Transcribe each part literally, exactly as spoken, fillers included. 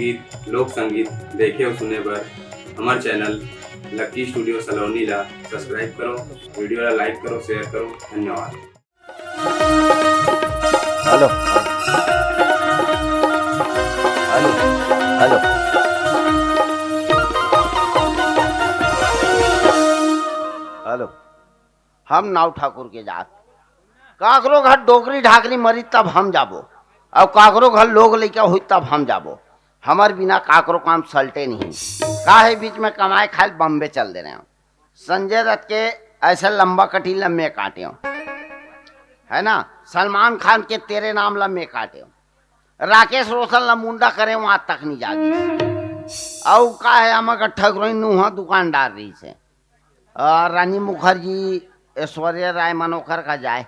गीत, लोक संगीत देखे अउ सुने बर हमर चैनल लक्की स्टूडियो सलोनी ला सब्सक्राइब करो, वीडियो ला लाइक करो, शेयर करो। धन्यवाद। Hello, hello, hello. हेलो। हम नाऊ ठाकुर के जात, काकरो घर डोकरी ढाकरी मरी तब हम जाबो, अउ काकरो घर लोग लइका होई तब हम जाबो। हमर बिना काकरो काम सलटे नहीं। काहे बीच में कमाए खाए बम्बे चल दे रहे हो। संजय दत्त के ऐसे लंबा कटी लम्बे काटे हो, है ना? सलमान खान के तेरे नाम लम्बे काटे हो, राकेश रोशन ला मुंडा करे हो, आज तक नहीं जागी। अउ का है, हमर का ठकुरई नूहा दुकानदार रही से। अ, रानी मुखर्जी, ऐश्वर्या राय मन ओखर का जाए।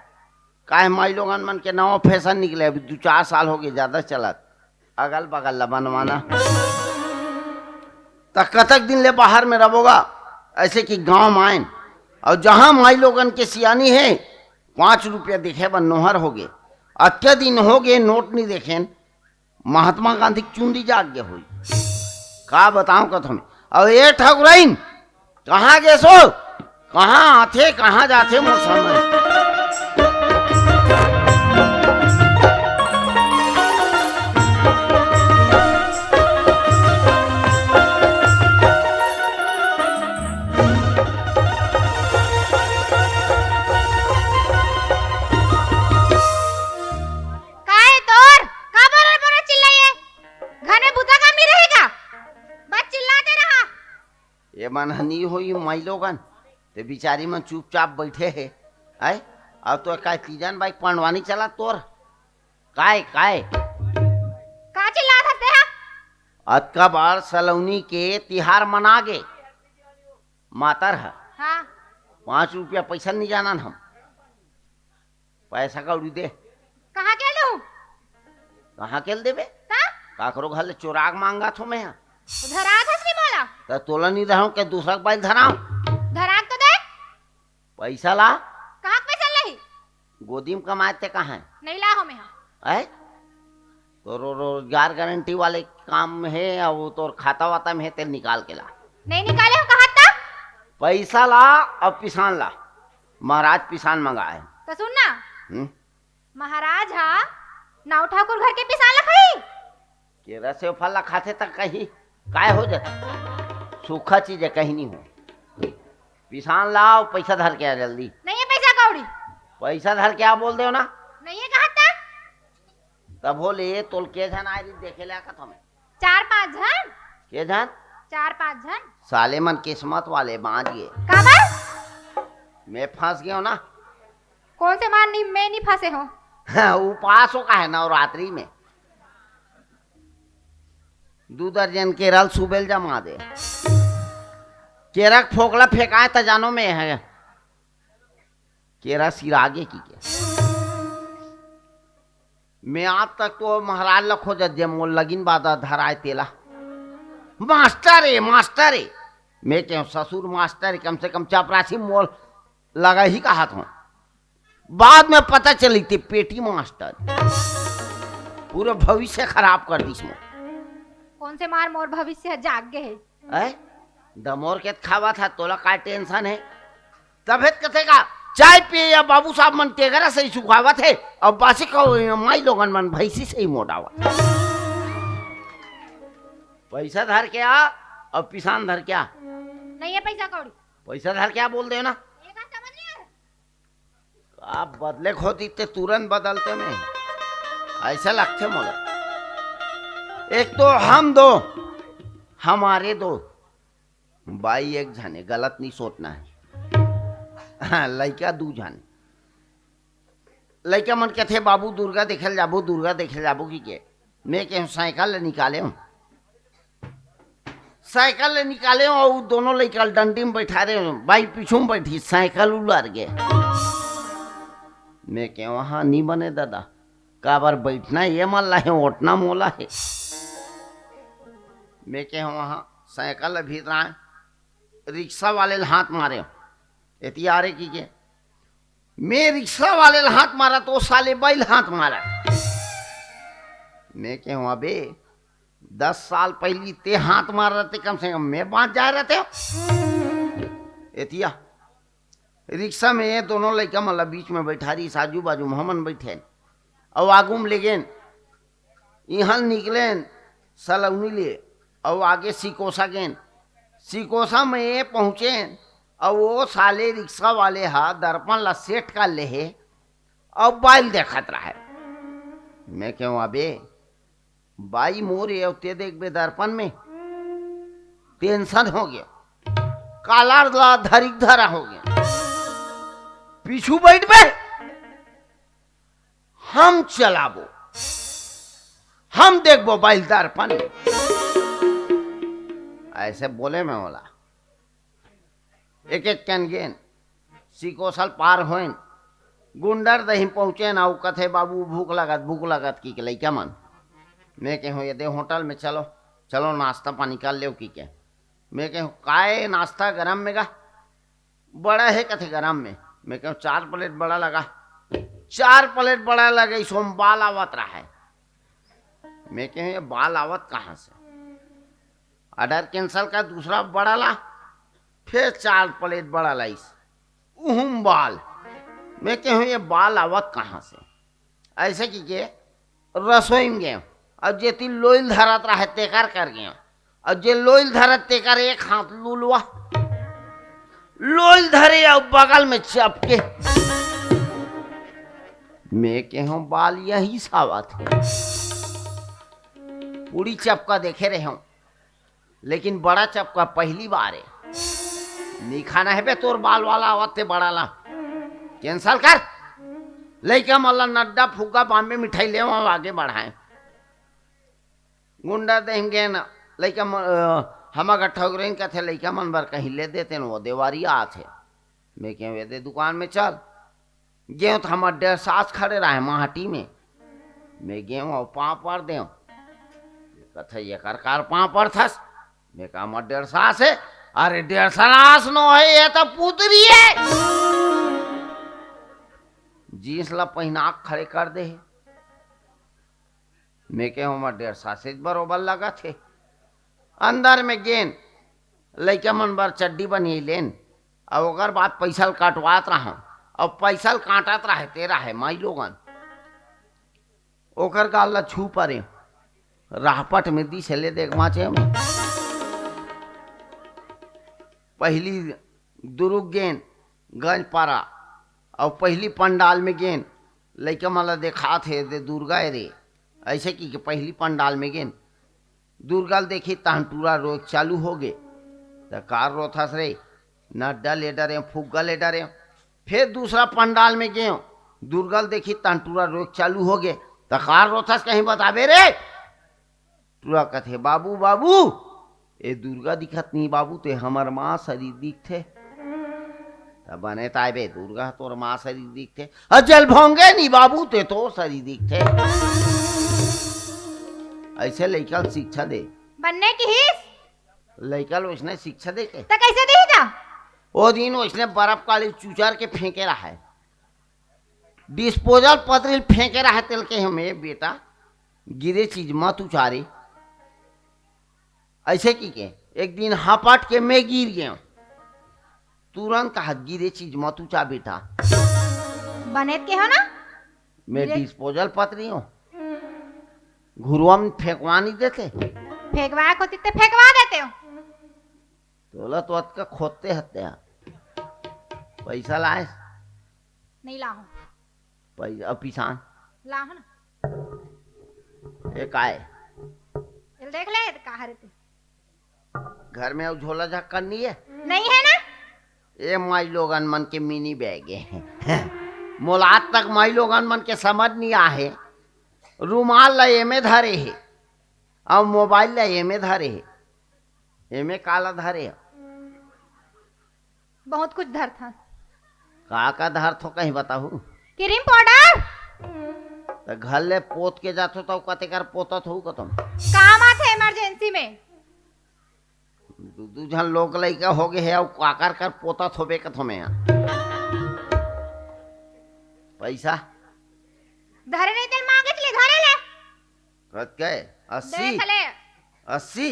काहे माई लोगन मन के नवा फैशन निकले, अभी दू चार साल हो गए, ज्यादा चलत, अगल बगल ला बनवाना। त कतक दिन ले बाहर में रहोगा, ऐसे कि गांव में आएन। अउ जहां माई लोगन के सियानी है, पाँच रुपया दिखे बर नोहर हो गए। अतके दिन हो गए, नोट नहीं देखेन। महात्मा गांधी के चुंदी जाग गे होई। का बताऊं कथो में। अब ए ठकुराइन, कहाँ गे सो? कहाँ आथे, कहाँ जाथे, मोर समझ। का हे तोर? का बरोर बरोर चिल्लाए? घर में बुता काम नहीं रहेगा? बस चिल्लाते रहा। ये मन ह नहीं होई माई लोगन, ते बिचारी मन चुपचाप बैठे हे। आय, अब तो काय तीजन बाई पंडवानी चला तोर? काय, काय? का चिल्लात हस तेहा? अतका बार सलौनी के तिहार मना गे। मातर ह। हाँ। पाँच रुपया पैसा नहीं जानन हम। पैसा कौड़ी दे। कहाँ के लूं? कहाँ के देबे? ता? काकरो घर ले चोराग मांगा थो मैं। धरात हस नहीं मोला? त तोला नहीं धराऊं के दूसरा के बाइल धराऊं? धरात तो दे। पैसा ला। कहाँ के पैसा लाही? गोदी में कमाए ते कहाँ है? नहीं ला हो मैं हा। है? तो रो-, रोजगार गारंटी वाले काम में है, और वो तोर खाता वाता में है, तेल निकाल के ला। नहीं निकाले हो कहा था? पैसा ला और पिसान ला। महाराज पिसान मंगाए। तो सुन ना। हम्म? महाराज हा नाऊ ठाकुर घर के पिसान ला खाई। केरा सेव फल ला खाथे त कहीं काय हो जाथे? सूखा चीज है, कहीं नहीं हो। पिसान लाओ, पैसा धर के आ जल्दी। नहीं है पैसा कौड़ी। पैसा धर के आ बोल देव ना। नहीं है कहा था? तब हो ले, तोल के झन आए रही देखे ले आकत हमें। चार पांच झन। के झन? चार पांच झन। साले मन किस्मत वाले बांच गए। काबर? मैं फंस गया ना। कौन से मार नहीं, मैं नहीं फंसे हो। हाँ, उपास हो का है नवरात्रि में। दू दर्जन केरल सुबेल जमा दे। केरक फोकला फेंकाए त जानो में है। केरा सिरागे की के। मैं आज तक तो महाराज ल खोजत जे मोर लगिन बादा धराए तेला। मास्टर ए, मास्टर ए। मैं कहूँ ससुर मास्टर ए, कम से कम चपरासी मोर लगा ही कहा था। बाद में पता चली ते पेटी मास्टर। पूरा भविष्य खराब कर दिस मोर। कौन से मार मोर भविष्य जाग गए है? ऐ? दमोर के खावा था, तोला का टेंशन है? तभे त कथे का, चाय पिए या बाबू साहब मन तेगरा से ही सुखावत है, और बासी को माई लोगन मन भैंसी से ही मोटावत। पैसा धर के आ, और पिसान धर के आ। नहीं है पैसा कौड़ी। पैसा धर के आ बोल दे ना। ये का समझ नहीं आ रहा? आप बदले खोती ते तुरंत बदलते में ऐसा लगते मोला। एक तो हम दो, हमारे दो, बाई एक झने, गलत नहीं सोचना है। हाँ, लइका दू झने। लइका मन कहते, "बाबू दुर्गा देखे ल जाबो, दुर्गा देखे ल जाबो," की के। मैं कहूँ, "साइकिल ले निकाले हूँ।" साइकिल ले निकाले हूँ, और दोनों लइका ल डंडी में बैठा रहे हूँ, बाई पीछू में बैठी, साइकिल उलर गे। मैं कहूँ, "हाँ, नहीं बने दादा, काबर बैठना ये मन ला है, ओटना मोला है।" मैं कहूँ, "हाँ।" साइकिल अभी रिक्शा वाले ल हाथ मारे, एती आ रे की के, मैं रिक्शा वाले ल हाथ मारा तो साले बाई ल हाथ मारा। मैं कहूँ, "अबे, दस साल पहिली ते हाथ मार रहते, कम से कम मैं बाँच जाय रहते। एतिया रिक्शा में ये दोनों लइका मन ला बीच में बैठा रहिस, आजू बाजू में हमन बैठेन, अउ आगू में ले गेन, इहाँ निकलेन सलौनी ले, अउ आगे सिकोसा गेन। सिकोसा में ये पहुँचेन, अउ वो साले रिक्शा वाले हा दर्पण ला सेट कर ले हे, अउ बाइल देखत रहे। मैं कहूँ, "अबे बाई मोर, ये ते देखबे दर्पण में।" टेंशन हो गया, कालर ला धरिक धरा हो गया। पीछू बैठबे, हम चलाबो, हम देखबो बाइल दर्पण में। ऐसे बोले मैं ओला। एक एक कन गेन, सिकोसा ल पार होइन, गुंडरदेही पहुँचेन, अउ कथे, "बाबू, भूख लगत, भूख लगत," कहिके लइका मन। मैं कहूँ, "ये दे होटल में चलो, चलो नाश्ता पानी कर लेव," कहिके। मैं कहूँ, "काय नाश्ता गरम में गा?" "बड़ा हे," कथे, "गरम में।" मैं कहूँ, "चार प्लेट बड़ा लगा।" चार प्लेट बड़ा लगे, सोम बाल आवत रहे। मैं कहूँ, "ये बाल आवत कहाँ से?" ऑर्डर कैंसिल कर, दूसरा बड़ा ला, फिर चार प्लेट बड़ा लाइस, उहुम बाल। मैं कहूँ, "ये बाल आवत कहाँ से?" ऐसे कहिके रसोई में गेंव, अउ जेती लोई ल धरत रहे, तेकर कर गेंव, अउ जे लोई ल धरत, तेकर एक हाथ लुलवा, लोई ल धरे अउ बगल में चपके। मैं कहूँ, "बाल यही से आवत हे।" पूरी चपका देखे रहेंव, लेकिन बड़ा चपका पहिली बार हे। "नी खाना हे बे, तोर बाल वाला आवत हे बड़ा ला, कैंसिल कर।" लइका मन ला नड्डा, फुग्गा, बॉम्बे मिठाई लेवंव, आगे बढ़ाएंव। गुंडरदेही गेन, लइका मन, अ, हमर गट्ठा उगरेन कथे, "लइका मन बर कहीं ले देतेन, वो देवारी आत हे।" मैं कहूँ, "ये दे दुकान में चल।" गेंव त हमर डेढ़ सास खड़े रहे माटी में। मैं गेंव अउ पाँव पर देंव। कथे, "एकर कार पाँव परथस?" मैं कहा, "हमर डेढ़ सास हे।" "अरे, डेढ़ सास नो हे, ये तो पुतरी हे।" जींस ला पहिना के खड़े कर दे हे। मैं कहूँ, "हमर डेढ़ सास हे, बरोबर लगत हे।" अंदर में गेन, लइका मन बर चड्डी बनियाई लेन, अउ ओकर बाद पैसा ल काटवात रहंव, अउ पैसा ल काटत रहे, ते रहे माई लोगन, ओकर गाल ला छू परेंव, राहपट में दिस हे ले देख बाँचे में। पहिली दुरुग गेन गंजपारा, अउ पहिली पंडाल में गेन, लइका मन ला देखात हे, "दे दुर्गा ए रे।" ऐसे कहिके पहिली पंडाल में गेन, दुर्गा ल देखिस तहन टूरा रोए चालू होगे। "त का रोथस रे?" "नड्डा ले डरेंव, फुग्गा ले डरेंव।" फेर दूसरा पंडाल में गेंव, दुर्गा ल देखिस तहन टूरा रोए चालू होगे। "त का रोथस कहीं बताबे रे?" टूरा कथे, "बाबू, बाबू, ए दुर्गा दिखत नहीं बाबू, ते हमर माँ सरी दिखथे।" "त बने ताय बे दुर्गा, तोर माँ सरी दिखथे।" "अ जल भोंगे नहीं बाबू, ते तोर सरी दिखथे।" ऐसे लइका ल शिक्षा दे। बने किहिस? लइका ल वइसने शिक्षा दे के। त कइसे देही त? ओ दिन वइसने बर्फ काली चुचर के फेंके रहे। डिस्पोजल पतरी ल फेंके रहे, तेला कहेंव, "ए बेटा, गिरे चीज मत उचारे।" ऐसे कहिके एक दिन हपट के मैं गिर गेंव। तुरंत कहत, "गिरे चीज मत उचा बेटा।" बने त कहेंव ना? मैं गिरे डिस्पोजल पतरी हंव। घुरुवा में फेंकवा नहीं देते। फेंकवा खोती ते फेंकवा देते हो। तोला तो अतका खोदते हत्या। पैसा लाएस? नहीं लाहूं। पैसा, अब पिसान? लाहूं ना। ए काय? एला देख ले, त का हरे ते? घर में अउ झोला झाकड़ नहीं हे? नहीं हे ना। ए माई लोगन मन के मिनी बैग हे। मोला आज तक माई लोगन मन के समझ नहीं आहे। रुमाल ला एमे धरे हे, अउ मोबाइल ला एमे धरे हे। एमे काला धरे हे? बहुत कुछ धरथन। का का धरथो कहीं बताहू? Cream powder. त घर ले पोत के जाथो त कते कर पोतत हो कतम? काम आथे इमरजेंसी में। दू, दू झन लोग लइका हो गए हे, अउ काकर कर पोतत होबे कथो में। पैसा? धरे नहीं तेल मांगे चले, धरे ले। कत के? अस्सी? देख ले। अस्सी?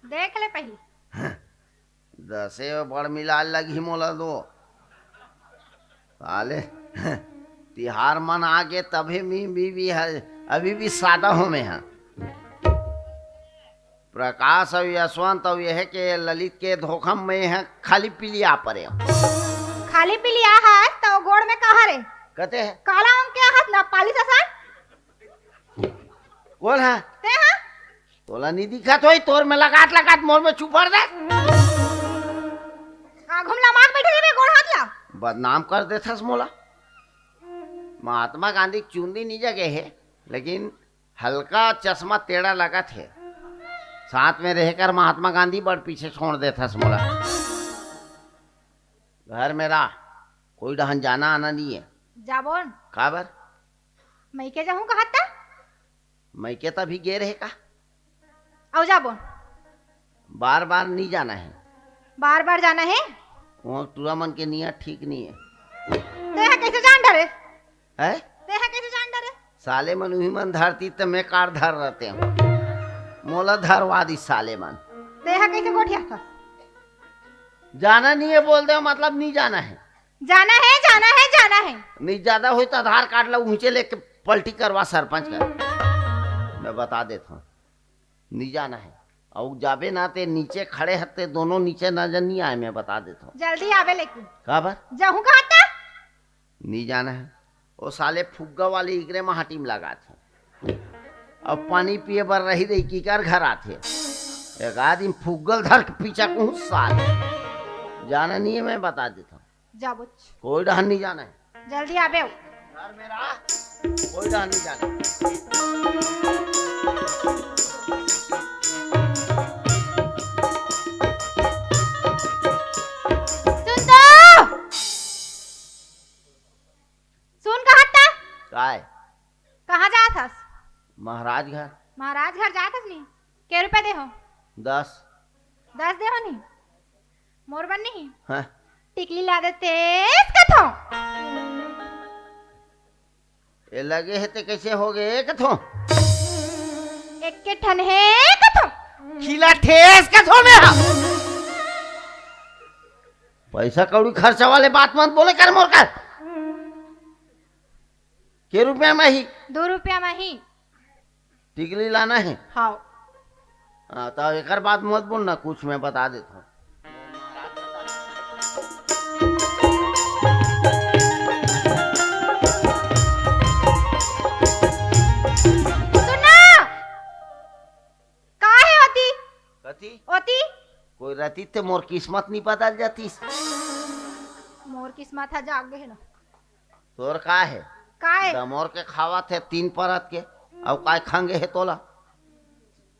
देख ले पहली। दसे बड़ मिला लगही मोला दो। साले, तिहार मन आगे तभे मी, मी भी है, अभी भी सादा हो में है। प्रकाश अउ यशवंत अउ यह के ललित के धोखा में है, खाली पीली आ परे। खाली पीली आ है, तो गोड़ में कहा रे? कते है? काला अंग के हाथ ना पालिश असन? कौन है? ते है? तोला नहीं दिखत होई, तोर में लगात लगात मोर में चुपर दे। आघू म लमाक बैठे रहिबे, गोड़ हाथ ला। बदनाम कर देथस मोला। महात्मा गांधी के चुंदी नहीं जगे है, लेकिन हल्का चश्मा टेढ़ा लगत है। साथ में रहकर महात्मा गांधी बड़ पीछे छोड़ देथस मोला। घर में रह, कोई डहन जाना आना नहीं है। जाबोन। काबर? मइके जाहूं कहत त? मइके त अभी गे रहे का? अउ जाबोन। बार बार नहीं जाना है। बार बार जाना है? वहाँ टूरा मन के नियत ठीक नहीं है। ते ह कैसे जान डरे? है? ते ह कैसे जान डरे? साले मन उही मन धरती त मैं कार धर रहते हूँ। मोला धरवा दी साले मन। ते ह कैसे गोठिया था? जाना नहीं है बोल दे, मतलब नहीं जाना है। जाना है, जाना है, जाना है। नहीं ज्यादा होई तो आधार कार्ड ला ऊंचे लेके पलटी करवा सरपंच का। मैं बता देता हूँ, नहीं जाना है। अउ जाबे ना ते नीचे खड़े हते, दोनों नीचे नजर नहीं आए, मैं बता देता हूँ। जल्दी आवे लेकिन। काबर? जाहूं कहा था? नहीं जाना है। वो साले फुग्गा वाले इकरे महाटी में लगात है। अब पानी पिए बर रही रही की कर घर आथे। एक आदमी फुग्गल धर के पीछा कहूँ साले। जाना नहीं है, मैं बता देता हूँ। जाबो। कोई डहर नहीं जाना है। जल्दी आबे। घर में रह, कोई डहर नहीं जाना। सुन तो। सुन कहत त। काय? कहाँ जात हस? महाराज घर। महाराज घर जात हस नी? के रुपया दे हो? दस। दस दे हो नी? मोर बर नहीं? हाँ। टिकली ला देते कथो। ए लगे हे ते कैसे हो गए कथो? एक के ठन हे कथो। खिला ठेस कथो में। पैसा कौड़ी खर्चा वाले बात मत बोले कर मोर कर। के रुपया में ही? दो रुपया में ही। टिकली लाना है? हाँ। हाँ, तो एकर बात मत बोलना, कुछ मैं बता देता हूँ। सुनना। का हे ओती? कथी? ओती? कोई रहती ते मोर किस्मत नहीं बदल जातीस। मोर किस्मत ह जाग गे हे ना। तोर का हे? का हे? दमोर के खावत हे तीन परत के, अउ काय खंगे हे तोला?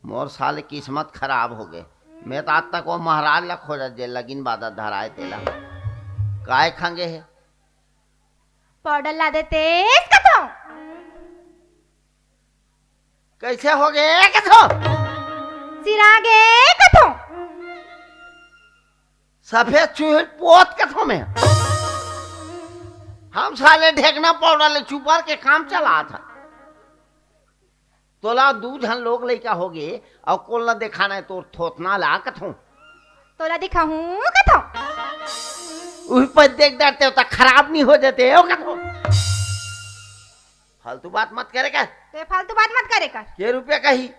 मोर साले किस्मत खराब हो गे। मैं तो आज तक वो महाराज ला खोजत जे लगिन बादत धराए तेला। काय खंगे हे? पाउडर ला देते कथो। कैसे हो गे कथो? सिरा गे कथो। सफेद चूहिल पोत कथो में। हम साले ढेकना पाउडर ले चुपर के काम चला था। तोला दू झन लोग लइका हो गे, अउ कोन ला देखाना है तोर थोथना ला कथो। तोला दिखाहूं कथो। उही पर देख डरते हो त खराब नहीं हो जाते हो कथो। फालतू बात मत करे कर। ते फालतू बात मत करे कर। के रुपया कही?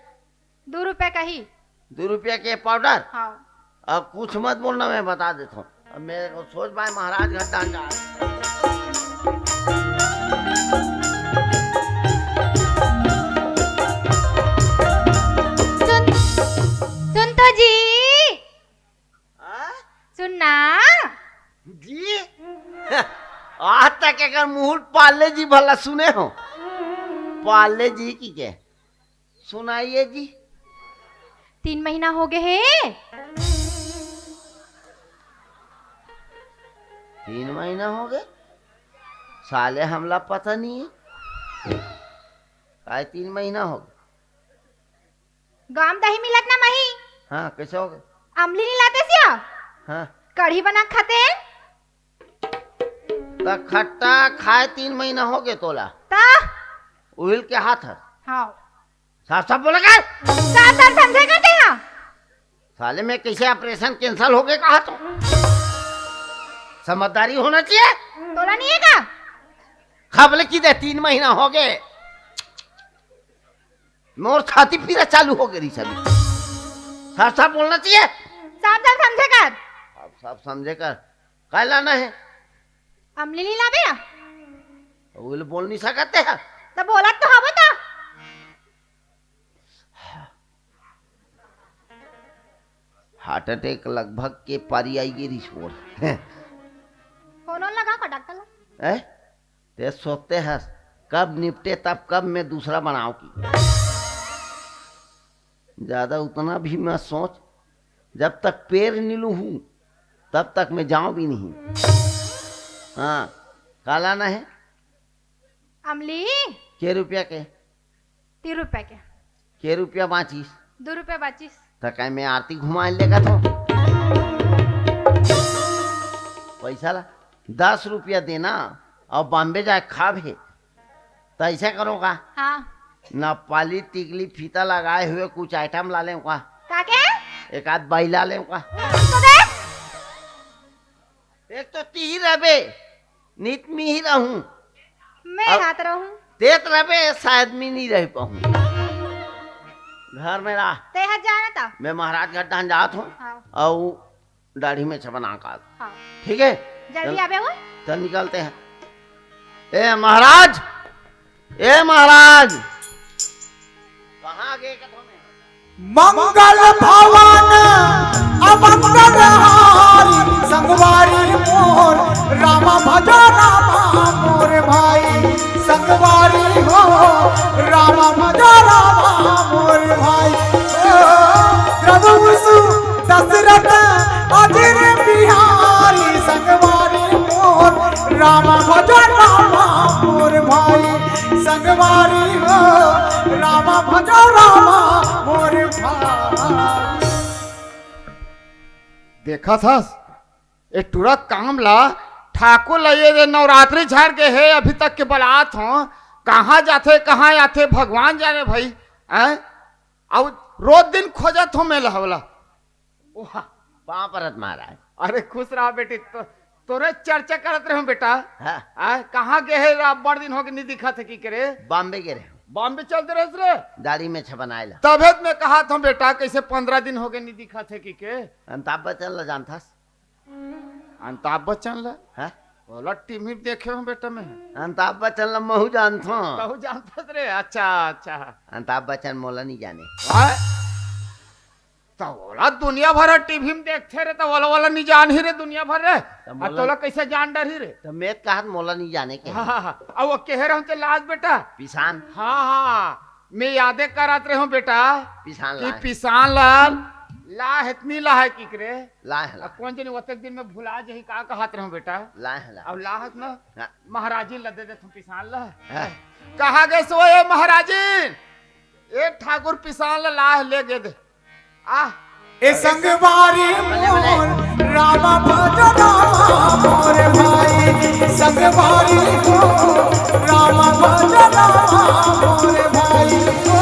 दू रुपया कही। दू रुपया के पाउडर? हाँ। अब कुछ मत बोलना, मैं बता देता हूँ। अब मेरे को सोच भाई महाराज घाट डांगा। सुन, सुन तो जी। हाँ? सुन ना। जी? आज तक एकर मुंह पाले जी भला सुने हो? पाले जी की के? सुनाइए जी। तीन महीना हो गए हे। तीन महीना हो गए? साले हमला पता नहीं है। काय तीन महीना हो गए? गाम दही मिलत ना मही। हाँ, कैसे हो गए? अमली नहीं लाते सिया? हाँ। कढ़ी बना खाते। त खट्टा खाए तीन महीना हो गए तोला। त? उहिल के हाथ है। हाँ। साफ साफ बोला कर। साफ साफ समझे कर तेहा। साले, मैं कइसे ऑपरेशन कैंसिल हो गे कहा तो? समझदारी होना चाहिए। तोला नहीं है का? खबले की दे, तीन महीना हो गे, मोर छाती पीरा चालू हो गे रही सब। साफ साफ बोलना चाहिए। साफ साफ समझे कर। साफ साफ समझे कर। काय लाना है? अमली नहीं लाबे या? वो बोल नहीं सकते हैं। तो बोला तो हवो तो। हार्ट अटैक लगभग के पारी आई गे रिपोर्ट। फोन लगा का डॉक्टर ला? हैं? ते सोचते हस कब निपटे, तब कब मैं दूसरा बनाओ की। ज्यादा उतना भी मत सोच, जब तक पैर नहीं लूहूं तब तक मैं जाऊं भी नहीं। हाँ, का लाना है? अमली। के रुपया के? तीन रुपया के। के रुपया बाँचिस? दो रुपया बाँचिस। त काय मैं आरती घुमाए लेगा तो? पैसा ला दस रुपया देना और बॉम्बे जाए खाबे। त ऐसा करो का? हाँ। नपाली टिकली फीता लगाए हुए कुछ आइटम ला लें का? का के? एक आध बाई ला लें का? तो दे। एक तो तीही रहबे, नित मी ही रहूं। मैं अब हाथ रहूं। तेत रहबे, शायद मी नहीं रह पाऊं। घर में रह। ते हर जाना था। मैं महाराज घर डान जात हूँ। हाँ। और दाढ़ी में छपना का। हाँ। ठीक है? जल्दी चल, आबे हो। चल निकलते हैं। ए महाराज, ए महाराज, कहाँ गए कथो में? मंगल भवन अमंगल हारी, संगवारी मोर राम भज राम मोर भाई, संगवारी हो राम भज राम मोर भाई। ओ, प्रभु सु दशरथ अजर बिहारी, संगवारी मोर राम भज राम मोर भाई, संगवारी हो राम भज राम मोर भाई। देखत हस, ए टूरा काम ला, ठाकुर ला ये जे नवरात्रि झर गे हे, अभी तक के बलात हो, कहाँ जाथे, कहाँ आथे, भगवान जाने भाई, हैं? अउ रोज दिन खोजत हो मैं लहवला। वाह, पाँव परत महाराज। अरे खुश रहा बेटी, तो, तोरे चर्चा करत रहे बेटा। हाँ। आ, कहाँ गे हे रा-, बड़ दिन हो गे, नहीं दिखत हे की करे? बॉम्बे गे रहे। बॉम्बे चल दे रहे रे? दाढ़ी में छपनाए ला। तभे तो मैं कहा था बेटा, कैसे पन्द्रह दिन हो गे, नहीं दिखत हे की के? अमिताभ बच्चन ला जानथस? अमिताभ बच्चन ला? हाँ? ओला टीवी में देखे हो बेटा मैं। अमिताभ बच्चन ला महू जानथो। कहू जानथस रे? अच्छा, अच्छा। अमिताभ बच्चन मोला नहीं जाने। हाँ? त ओला दुनिया भर टीवी में देखथे रे, त ओला, ओला नहीं जान ही रे दुनिया भर रे। त आ मोला तोला कैसे जान डरही रे? त मैं कहत मोला नहीं जाने के। हाँ, हाँ, हाँ। अब वो कहे रहूं ते लाज बेटा। पिसान। हाँ, हाँ। मैं यादे करत रहे हूँ बेटा पिसान कि लाए। पिसान ला, ला हेतनी ला है की करे? ला है, ला। अब कौन जनी ओतेक दिन में भुला जही का कहत रहे हूँ बेटा? ला है, ला। अब ला है ना? हाँ। महाराजी ला दे दे तुम पिसान ला। हाँ। कहा गए सो ए महाराजी? ए ठाकुर पिसान ला, ला है, ले गे दे। आ, ए संगवारी मोर राम भज राम मोर भाई, संगवारी मोर राम भज राम मोर भाई। ओ,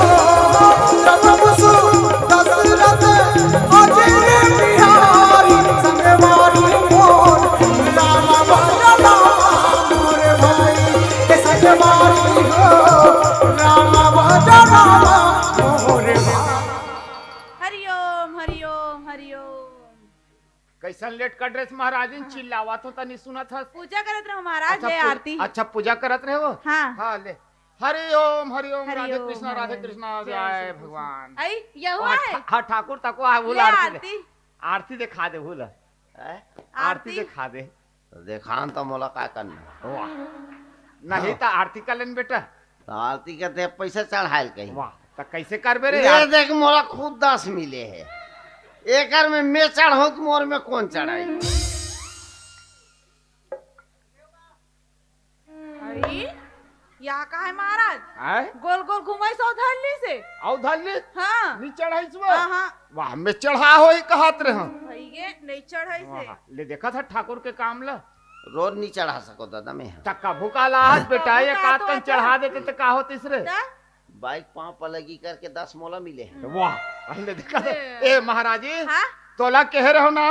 प्रभु सु दशरथ अजर बिहारी, संगवारी मोर राम भज राम मोर भाई। ए संगवारी हो राम भज राम मोर भाई। हरिओम, हरिओम, हरिओम। कैसन लेट का ड्रेस महाराजिन, चिल्लावत हो तनी सुनत हस? पूजा करत रहो महाराज, अच्छा, ले पू-, आरती। अच्छा, पूजा करत रहे हो? हाँ। हाँ, ले। हरि ओम, हरि ओम, हरि राधे ओम, कृष्णा, हरि राधे ओम। कृष्णा, जय जय श्री कृष्ण। भगवान। आई, यहू हाँ, है? ठा-, हाँ, ठाकुर तको है, वो ले आरती ले। आरती। आरती दिखा दे, भूल। हैं? आरती आरती। दिखा दे। तो देखान तो मोला का करना। वाह। नहीं हाँ। तो आरती कर लेन बेटा। तो आरती के ते पैसा चढ़ायल कहीं। वाह, तो कैसे करबे रे ये यार? देख, मोला खुद दस मिले है। एकर में मैं चढ़ाऊं तो मोर में कौन चढ़ाई? अरे, या का है महाराज? आय? गोल गोल घुमाई सो धरली से। आउ धरली? हाँ। नी चढ़ाई सुबह? हाँ, हाँ। वाह, मैं चढ़ा होई कहत रहे हूँ। भाई ये नहीं चढ़ाई से। वाह, ले देखा था ठाकुर के काम ला। रोज नहीं चढ़ा सको दादा मैं। त कभू का लाहत बेटा, कभू एक का आध तो कन अच्छा। चढ़ा देते त का होतिस रे? त? बाइक पांव पलगी करके दस मोला मिले हे। वाह, अरे देखा तो। ए महाराज जी, हाँ? तोला कहे रहो ना,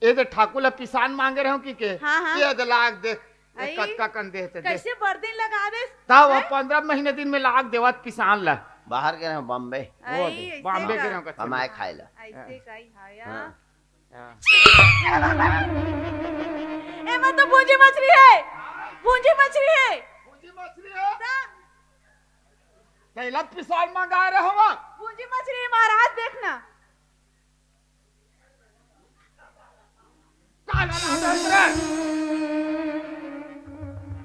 ए दे ठाकुर ला पिसान मांगे रहो कि के? हाँ, हाँ। ए दे लाग दे, ए आई, कतका कन दे हे ते दे। कैसे बरदिन लगा दे? तब हैं? पंद्रह महीने दिन में लाग देवत पिसान ला। बाहर गे रहो बॉम्बे। वो आई, दे, ऐसे बॉम्बे का? गे रहो कच्चे कमाए में। खाए ला। ऐसे का ही हाया। हाँ। हाँ। एमा तो भूंजी मछरी हे, भूंजी मछरी हे। भूंजी मछरी हे? तब? तैला पिसान मंगा रहे हो? भूंजी मछरी हे महाराज, देखना। काला ला दे हस रे।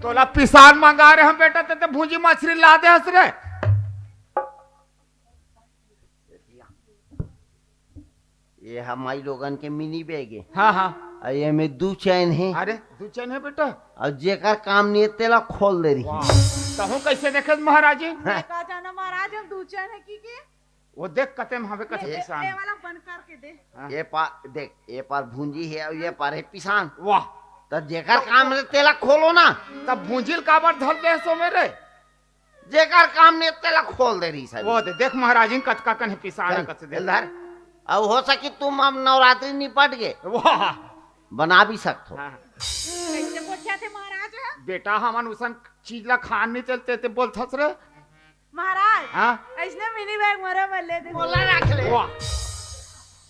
तोला पिसान मंगा रहे हम बेटा, ते, ते भूंजी मछरी ला दे हस रे। ये हमारी लोगन के मिनी बैग हे। हाँ, हाँ। अउ ये में दू चैन हे। अरे, दू चैन हे बेटा। अउ जेकर काम नहीं हे, तेला खोल दे रही। वाह। तहूँ कैसे देखे महाराज जी? हाँ। का जाना महाराज, हम दू चैन हे कि के? वो देख कते में हवे कते ए, पिसान। ए वाला बंद करके दे। हाँ। ये पार देख, ये पार भूंजी हे अउ ये पार हे पिसान। वाह। त जेकर काम नहीं हे, तेला खोलो ना। तब भूंजी ल काबर धर दे सो मेरे? जेकर काम नहीं हे, तेला खोल दे रही सब। वो दे, देख महाराज जी, कतका कन हे पिसान चल, कत से दे। चल धर। अब हो सकी तुम अब नवरात्रि निपट गे। वाह। बना भी सकथो। हाँ। कैसे गोठियाथे महाराज? बेटा, हमन उसन चीज ला खान नहीं चलते, ते बोलथस रे। महाराज, हाँ? ऐसने मिनी बैग मोरो बर ले दे। मोला रख ले। वाह।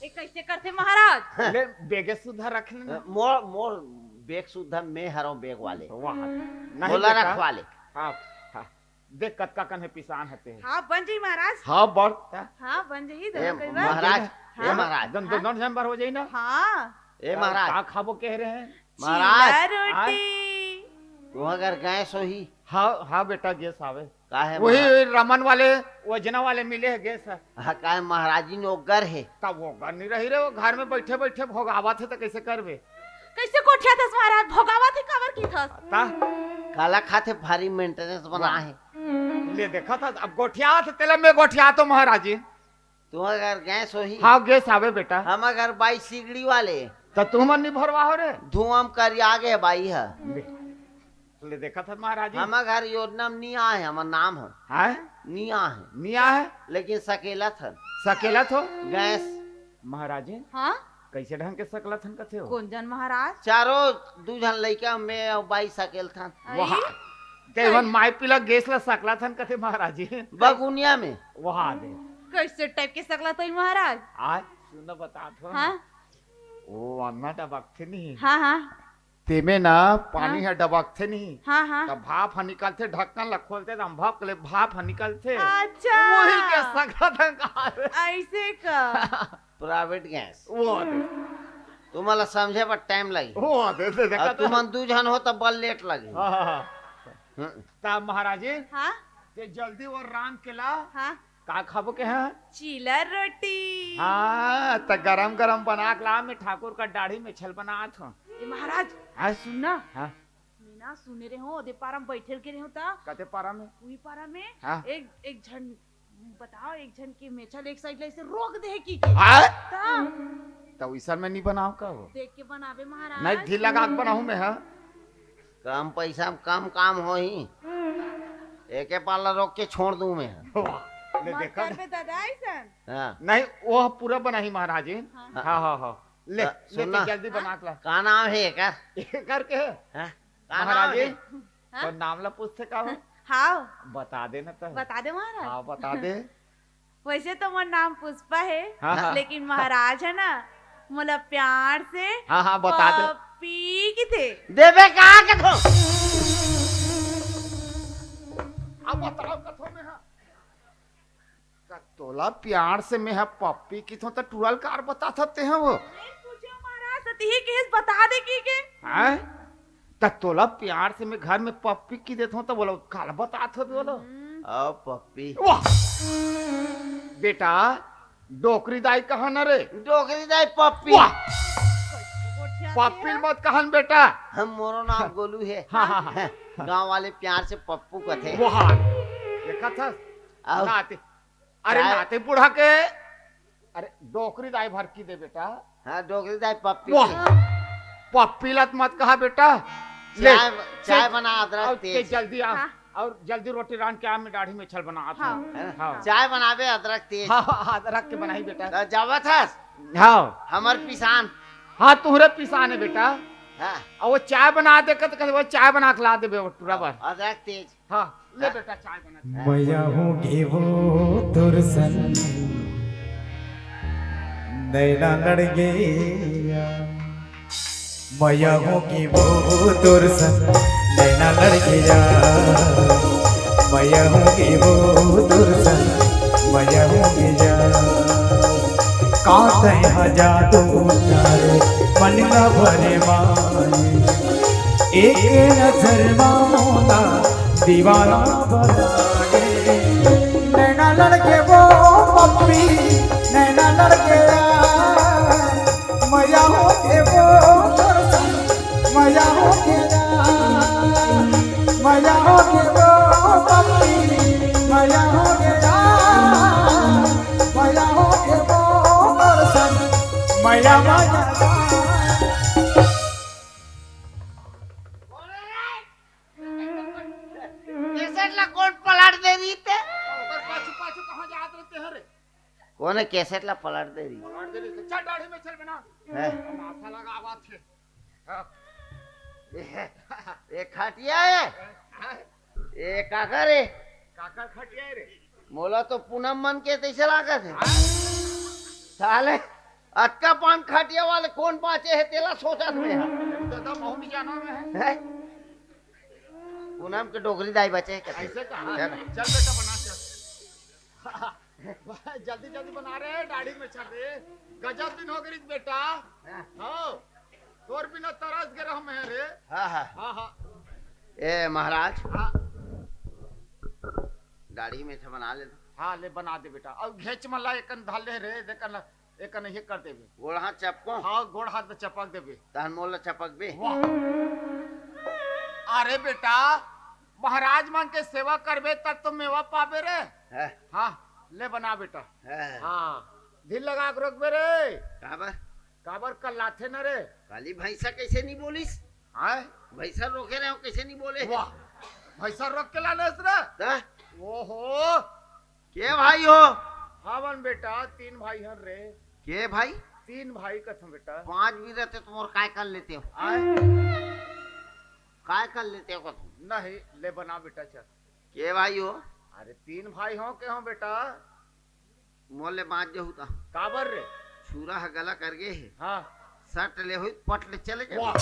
ए कैसे करथे महाराज? ले, बेगे सुधा रख ले ना। मोर, मोर बैग सुधा मैं हरव बैग वाले। वाह। नहीं मोला बेटा। रखवा ले। हाँ, हाँ। देख कतका कन हे पिसान हते। हाँ, बन जाही महाराज। हाँ, बड़। हाँ, बन जाही ए, दोनों कई बार। महाराज, हाँ। ए महाराज। दन-, दन-, दन जन बर हो जाही ना। हाँ। ए का, महाराज। का खाबो कहे रहे हैं? महाराज। चीला रोटी। तुँहर घर गैस होही? हाँ, हाँ बेटा, गैस आवे। का हे वही, महाराज? वही रमन वाले, वजना वाले मिले हे गैस। हाँ, का हे महाराज जी ने ओगर हे? तब ओगर नहीं रही रे, वो घर में बैठे बैठे भोगावत हे त कैसे करबे? कैसे गोठियाथस महाराज? भोगावत हे काबर कहिथस? ता? काला खाथे भारी मेंटेनेंस बना वाह। हे। ले देखा था, अब गोठियाथे तेला मैं गोठियाथों महाराज जी। तुँहर घर गैस होही? हाँ, गैस आवे बेटा। हमर घर बाई सिगड़ी वाले। त तुमन नहीं भरवाहो रे? धुआं करिया गे बाई ह। ले, ले देखा था महाराज जी। हमर घर योजना में नहीं आए, हमर नाम ह। हैं? नहीं आए। नहीं आए? लेकिन सकेलथन। सकेलथो? गैस। महाराज जी। हाँ? कैसे ढंग के सकलथन कथे हो? कोन जन महाराज? चारों दू झन लइका, मैं अउ बाई सकेलथन। आई? वाह। ते मन माई पीला गैस ला सकलथन कथे महाराज जी। बगुनिया में। वाह दे। कैसे टाइप के सकलथन महाराज? आज सुन बतात हो। हाँ? वो अन्ना डबकथे नहीं। हाँ, हाँ। तेमे ना पानी हाँ। ह डबकथे नहीं। हाँ, हाँ। त भाप ह निकलथे, ढक्कन ला खोलथे त हम भाप ले भाप ह निकलथे। अच्छा। वही के सकलथन का। ऐसे का? Private gas. वो दे। तुमन ला समझे बर टाइम लगही। वो दे, दे, देखा अब तो। तुमन दू झन हो त बड़ लेट लगही। हाँ, हाँ, हाँ। हम्म। ता महाराज जी, हाँ? ते जल्दी वो रांध के ला। हाँ। का खाबो के हाँ? चीला रोटी। हाँ, त गरम गरम बना के ला, मैं ठाकुर का दाढ़ी में छल बनात हूँ। ए महाराज, हाँ? सुन ना। हाँ? मैं ना सुने रहे हूँ, ओदे पारा में बैठल के रहे हूँ ता। कते पारा में? उही पारा में। हाँ। एक, एक झन बताओ, एक झन के मेछा ल एक साइड ले ऐसे रोक दे हे कि के? हाँ? ता। त वैसन में नहीं बनाओ का हो? देख के बनावे महाराज। नहीं, ढील लगा के बनाऊँ मैं, हाँ? कम पैसा में कम काम होही। एके पार ला रोक के छोड़ दूँ मैं, हाँ? वाह, ले मत देखा। करबे दादा ऐसन। हाँ। नहीं, वो पूरा बनाही महाराज जी। हाँ। हाँ, हाँ, हाँ। ले, हाँ, ले सुन ना। जल्दी बना के ला। का नाम हे एकर? एकर के? हाँ? का नाम महाराज जी, हे? हाँ? तो नाम ला पूछथे का हो? हाँ। बता दे ना तो। बता दे महाराज। हाँ, बता दे। वैसे तो मोर नाम पुष्पा हे, हाँ, हाँ। लेकिन महाराज हे ना, मोला प्यार से हाँ, हाँ, बता दे। पप्पी किथे। देबे का कथो? अब बताओ कथो में हाँ। त तोला प्यार से मैं ह पप्पी किथों त टुरा ल कार बतात हते हैं वो। नहीं पूछो महाराज, सतिही केस बता दे की के। हैं? त तोला प्यार से मैं घर में पप्पी की देथों त बोलो काला बतात हो बोलो। हम्म। अब पप्पी। वाह! बेटा, डोकरी दाई कहा न रे? डोकरी दाई पप्पी। वाह! कैसे गोठियाथे पप्पी ह? मत कहन बेटा। हम मोरो नाम गोलू हे। हाँ, हाँ, हाँ। गांव वाले प्यार से पप्पू कथे। वाह! देखा था? आओ। नाते अरे चाय नाते बूढ़ा के, अरे डोकरी दाई भर की दे बेटा। हाँ, डोकरी दाई पप्पी वाह। के। पप्पी लत मत कहा बेटा। ले, चाय, चाय चल, बना अदरक आओ, तेज। चल जल्दी आ। हाँ। अउ जल्दी रोटी रांध के आ, मैं दाढ़ी में छल बनात हँव। हाँ। हाँ। चाय बनाबे अदरक तेज। हाँ, हाँ, अदरक के बनाही बेटा। त जावत हस? हाँ। हमर पिसान। हाँ, तुहरे पिसान हे बेटा। हाँ। अउ वो चाय बना दे, कत कत वो चाय बना के ला देबे वो टूरा बर। अदरक तेज। हाँ, ले हाँ। बेटा चाय बना। मया हो गे वो तोर सन, नैना लड़ गया। मया हो गे वो तोर सन, नैना लड़ गया। मया हो गे वो तोर सन, मया हो गया। का तै हा जादू डारे, मन ला भरे माए। एक नजर मा मोला दीवाना बना दे। नैना लड़ गे वो पप्पी, नैना लड़ गया। मया हो गे वो तोर सन, मया हो गया। मया हो गे वो पप्पी, मया हो गया। मया हो गे वो तोर सन, मया, मया। कैसेट ला कोन पलट दे रही ते? ओकर पाछू पाछू कहाँ जात रहे ते हरे? कोन हे कैसेट ला पलट दे रही? पलट दे रही ते। चल दाढ़ी में छल बना। हैं? माथा लगा आवाज छे। हाँ। ए, ए खटिया हे? हैं? ए काकर हे? काकर खटिया हे रे? मोला तो पूनम मन के तैसे लागत हे। हाँ? साले अतका पान खटिया वाले कोन बाँचे हे तेला सोचत में हे। दादा महू नहीं जाना में हे। हैं? पूनम के डोकरी दाई बचे हे कथे। ऐसे कहा? चल। चल बेटा बना चल। जल्दी जल्दी बना रे, दाढ़ी में छल रे। गजब दिन हो गई बेटा। हाँ। हाँ। तोर बिना तरस गे रहा मैं रे। हाँ, हाँ। हाँ, हाँ। ए महाराज। हाँ। दाढ़ी में छल बना ले तो। हाँ, ले बना दे बेटा। अउ घेच मन ला एकन धर ले रे, देखन ला, एकन ये कर देबे। गोड़ हाथ चपको। हाँ, गोड़ हाथ में चपक देबे। तहन मोला चपकबे। वाह। अरे बेटा, महाराज मन के सेवा करबे तब तो मेवा पाबे रे। हैं? हाँ, ले बना बेटा। हैं? हाँ, ढील लगा के रोकबे रे। काबर? काबर कल्लाथे न रे। काली भैंसा कैसे नहीं बोलिस? हैं? भैंसा रोके रहे हो, कैसे नहीं बोले? वाह, भैंसा रोक के लाने रे। ता? ओहो। के भाई हो? हावन बेटा, तीन भाई हन रे। के भाई? तीन भाई कथम बेटा। पांच भी रहते तो मोर काय कर लेते हो? आय? काय कर लेते हो कथम? नहीं, ले बना बेटा चल। के भाई हो? अरे तीन भाई हो के हो बेटा? मोर ले बांच जहू ता। काबर रे? छुरा ह गला कर गे हे। हाँ। सट ले होई, पट ले चले जाबे। वाह।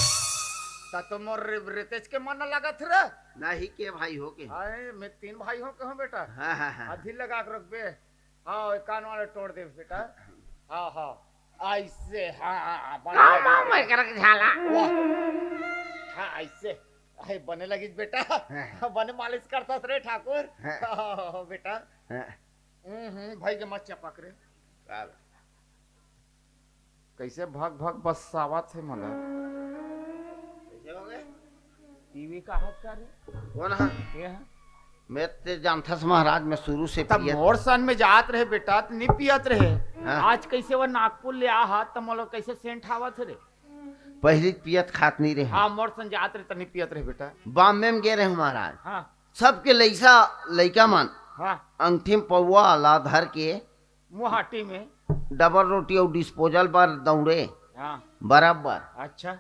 ता तो मोर रे-, रेतेज के मन लगत रे। नहीं के भाई हो के। आए, मैं तीन भाई हो के हो बेटा। हाँ, हाँ, हाँ। अधी लगा के रखबे। हाँ, एक कान वाला तोड़ दे बेटा। हाँ, हाँ। ऐसे, हाँ, हाँ, हाँ, बने हाँ, लगी। मैं करक झाला। वाह। हाँ, ऐसे। अरे, बने लगी बेटा। हाँ। बने मालिश करता रे ठाकुर। हाँ। हाँ, बेटा। हाँ। हम्म, हम्म, भाई के मत चपक रे। का बा? कैसे भग भग बसावत हे मोला। कैसे हो गए? टीवी का हाथ का रे? कौन हा? ये हा? मैं ते जानथस महाराज, मैं शुरू से तब पियत मोर सन में जात रहे बेटा, त नहीं पियत रहे। हाँ। आज कैसे वो नागपुर ले आ हा, त मोला कैसे सेंट आवत हे रे? पहली पियत खात नहीं रहे। हाँ, मोर सन जात रहे, त नहीं पियत रहे बेटा। बॉम्बे में गे रहे महाराज। हाँ। सबके लइसा, लइका मन हाँ। अंगठी में पौवा ला धर के मोहाटी में। डबल रोटी अउ डिस्पोजल बर दौड़े। हाँ। बराबर। अच्छा।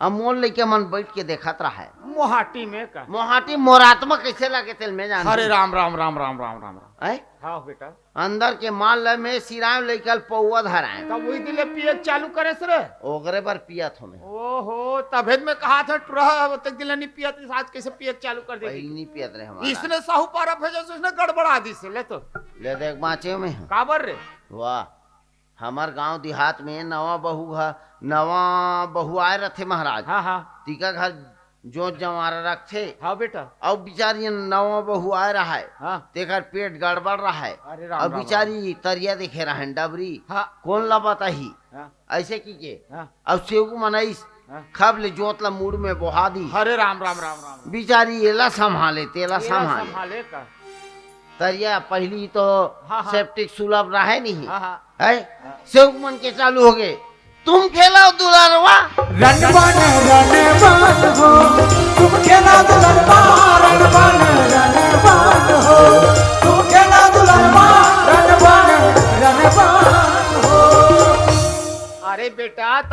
अब मोर लइका मन बैठ के देखत रहे। मोहाटी में का? मोहाटी मोर आत्मा कैसे लगे तेल में जान। हरे राम, राम, राम, राम, राम, राम, राम। हैं? हाँ बेटा। अंदर के माल ल में सिराय लइका ल पौवा धराय। तब वही दिन ले पियत चालू करे से रे। ओकरे बर पियत हो में। ओहो, तभे त मैं कहा था टुरा, अब तक दिन ले नहीं पियत, आज कैसे पियत चालू कर दे? पहले नहीं पियत रहे हमारा। इसने साहूपारा भेजा से उसने गड़बड़ा दी से, ले तो। ले देख बाँचे में। काबर रे? वाह, हमर गांव देहात में नवा बहू घ-, नवा बहू आए रथे महाराज। हाँ, हाँ। तिका घर जोत जंवारा रखथे। हाँ बेटा। अउ बिचारी नवा बहू आए रहाय। हाँ। तेकर पेट गड़बड़ रहाय। अरे राम, अउ राम, बिचारी तरिया देखे रहन डबरी। हाँ। कोन ला बताही? हाँ। ऐसे की के। हाँ। अउ सेवक मनइस हाँ। खब ले जोत ला मुड़ में बोहा दी। हरे राम, राम, राम, राम। बिचारी एला संभाले, तेला एला संभाले। संभाले का? तरिया पहली तो हाँ, हाँ। सेप्टिक सुलभ रहे नहीं। हाँ, हाँ। है? हाँ। सेवक मन के चालू हो गए। तुम खेलाओ दुलारवा। रन बन, रन बन हो, तुम खेलाओ दुलारवा, रन बन,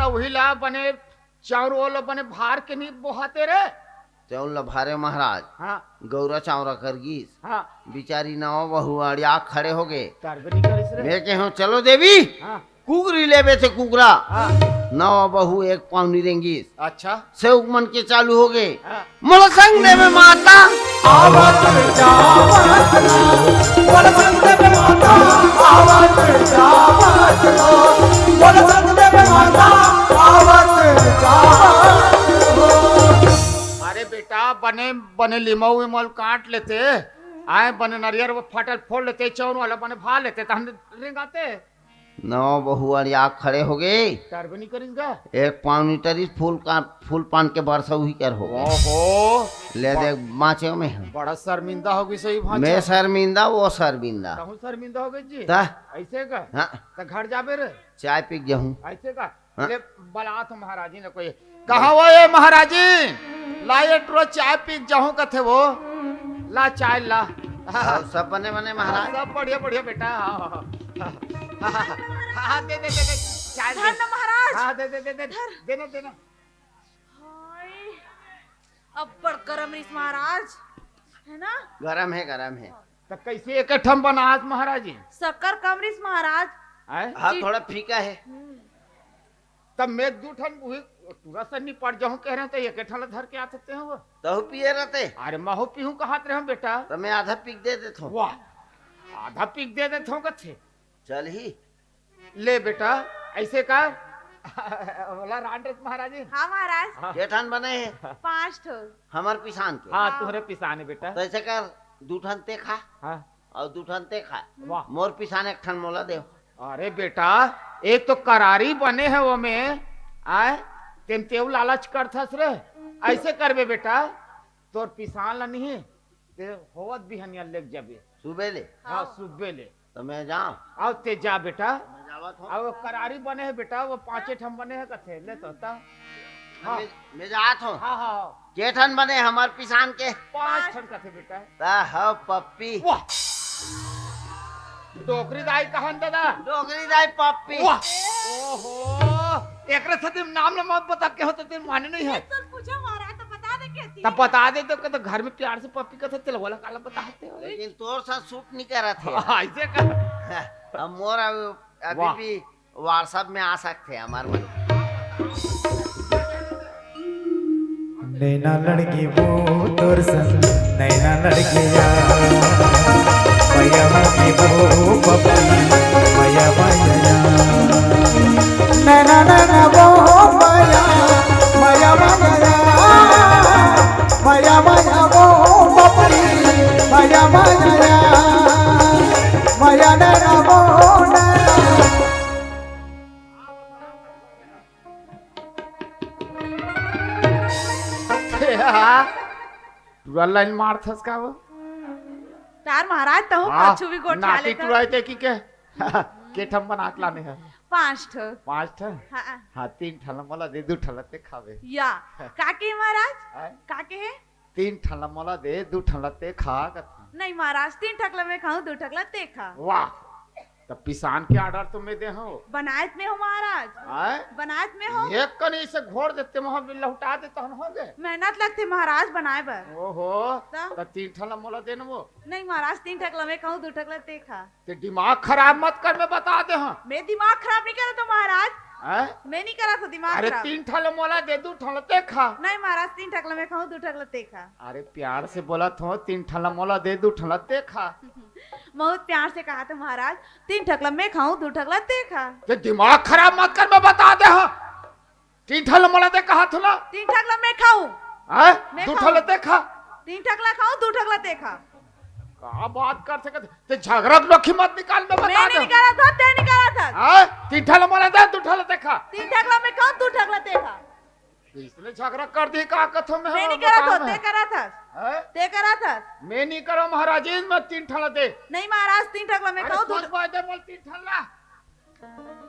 त उही ला बने चाउर ओला बने भार के नहीं बोहाते रे। चाउर ला भारे महाराज। हाँ। गौरा चावरा कर गीस। हाँ। बिचारी नवा बहू अड़िया खड़े हो गए। करबे नहीं करिस रे। मैं कहे हूँ, "चलो देवी, हाँ। कुगरी लेबे थे कुगरा।" हाँ। नवा बहू एक पावनी रेंगीस। अच्छा। सेवक मन के चालू हो गए। हाँ। "मोला संग देवे माता।" आवत जावत लो, बोल संग देवे माता। आवत जावत लो, बोल संग देवे माता। आवत जावत लो। अरे बेटा, बने, बने लिमऊ विमऊ ल काट लेते, आए बने नरियर वो फटल फोड़ लेते, चाउर वाला बने भा लेते, त हम रेंगाते। नवा बहू अड़िया खड़े हो गए। करबे नहीं करिस गा। एक पावनी टरिस फूल का, फूल पान के बरसा उही कर हो गए। ओहो। ले बा-, देख बाँचे में हम। बड़ा शर्मिंदा हो गई सही भांचा। मैं शर्मिंदा, वो शर्मिंदा। कहूँ शर्मिंदा हो गई जी? ता? ऐसे का? हाँ। त घर जाबे रे? चाय पी के जाहूँ। ऐसे का? हाँ। ले बलात हो महाराजी ने कोई। कहाँ वो ये महाराजी? ला ये टुरा चाय पी के जाहूँ कथे वो। ला चाय ला। हाँ। और सब बने बने महाराज? सब बढ़िया, बढ़िया बेटा। हाँ, हाँ, हाँ। हाँ, हाँ, दे, दे, दे, दे। चाय दे। धर ना महाराज। हाँ, दे, दे, दे, दे। धर। देना, देना। हाय, अब्बड़ गरम रिस महाराज, है ना? गरम है, गरम है। त कैसे एक ठम बनात महाराज जी? शक्कर कम रिस महाराज। आय? हाँ, जी। थोड़ा फीका है। हम्म। तब मैं दू ठन उही टुरा से निपट जाहूँ कह रहे हैं, त एक ठन ला धर के आते हैं वो। तहु पिए रहते? अरे, महू पीहूँ कहत रहे हम बेटा। त मैं आधा पीक दे देत हूँ। वाह, आधा पीक दे देत हूँ कथे। चल ही। ले बेटा, ऐसे कर। बोला रांड रस महाराज जी। हाँ महाराज। हाँ। के ठन बने है? पाँच ठो। हमर पिसान के? हाँ, हाँ। तुहरे पिसान है बेटा। तो ऐसे कर, दू ठन ते खा। हाँ। और दू ठन ते खा। वाह। मोर पिसान एक ठन मोला दे। अरे बेटा, एक तो करारी बने है वो में, आय, तेम तेऊ लालच करथस रे। ऐसे करबे बेटा, तोर पिसान ला नहीं, ते होवत बिहनिया लेग जाबे। सुबे ले? हाँ, हाँ। सुबे ले। त मैं जाऊँ? आओ, ते जा बेटा। मैं जावत हूँ। आओ, करारी बने है बेटा, वो पाँचे ठन बने है कथे, ले तो ता। हाँ। मैं, मैं जात हूँ। हाँ, हाँ, हाँ। के ठन बने हमर पिसान के? पाँच ठन कथे बेटा। ता हो पप्पी। वाह। डोकरी दाई कहन दादा। डोकरी दाई पप्पी। वाह। ओहो। एकरे साथे नाम ल मत बता, के होता ते माने नहीं है। तो पूछो महाराज, तो बता दे कैसी तब है। बता दे तो, कहते घर में प्यार से पप्पी कहते, तेल वाला काला बताते हो। लेकिन तोर साथ सूट नहीं करत है। हाँ, ऐसे का? अब मोर अब, अभी वाह। भी WhatsApp में आ सकते हैं हमारे मन। नैना लड़की वो तोर संग, नैना लड़की या, मैया मोरी वो पप्पी, मैया मैया या। नैना नैना वो मैया, मैया मैया या। मैया मैया वो पप्पी, मैया मैया या। मैया नैना वो नैना। टुरा लाइन मारथस का वो? तार महाराज तहु वाह, कछु भी गोठिया नाटी लेथस। टुरा देखी के। के ठम बना के लाने है? पाँच ठो। पाँच ठो? हाँ। हाँ, तीन ठन ला मोला दे, दू ठन ला ते खाबे। या, का के महाराज? हैं? का के है? तीन ठन ला मोला दे, दू ठन ला ते खा कथन। नहीं महाराज, तीन ठक ला मैं खाऊं, दू ठक ला ते खा। वाह, त पिसान के order तो मैं दे हूँ। बनायत में हो महाराज। आय? बनायत में हो। एक कनी से घोर देते, वहाँ भी लहुटा देते हन होगे। मेहनत लगते महाराज बनाए बर। ओहो, त? त तीन ठन ला मोला देन वो। नहीं महाराज, तीन ठक ला मैं खाऊं, दू ठक ला ते खा। ते दिमाग खराब मत कर, मैं बता दे हूँ। मैं दिमाग खराब नहीं करत हूँ महाराज। हैं? मैं नहीं करत हूँ दिमाग अरे खराब। तीन ठन ला मोला दे, दू ठन ला ते खा। नहीं महाराज, तीन ठक ला मैं खाऊं, दू ठक ला ते खा। अरे प्यार से बोलत हूँ, तीन ठन ला मोला दे, दू ठन ला ते खा। बहुत प्यार से कहा था महाराज, तीन ठक ला मैं खाऊं, दू ठक ला ते खा। ते दिमाग खराब मत कर, मैं बता दे हूँ। तीन ठन ला मोला दे कहा था ना। तीन ठक ला मैं खाऊं। हैं? मैं दू ठन ला खाऊं। ते खा। तीन ठक ला खाऊं, दू ठक ला ते खा। का बात कर सकत? ते झगड़ा के लोखी मत निकाल, मैं बता दे हूँ। मैं नहीं करा था, ते नहीं करा था। हैं? तीन ठन ला मोला दे, दू ठन ला ते खा। तीन ठक ला मैं खाऊं, दू ठक ला ते खा। इसने झगड़ा कर दी का कथो में मैं हम नहीं करा बताऊं था, मैं। ते करा था। हैं? ते करा था। मैं नहीं करो महाराज, मैं तीन ठन ला दे। नहीं महाराज, तीन ठक ला मैं अरे खाऊं, दू सोच बात है, बोल तीन ठन ला।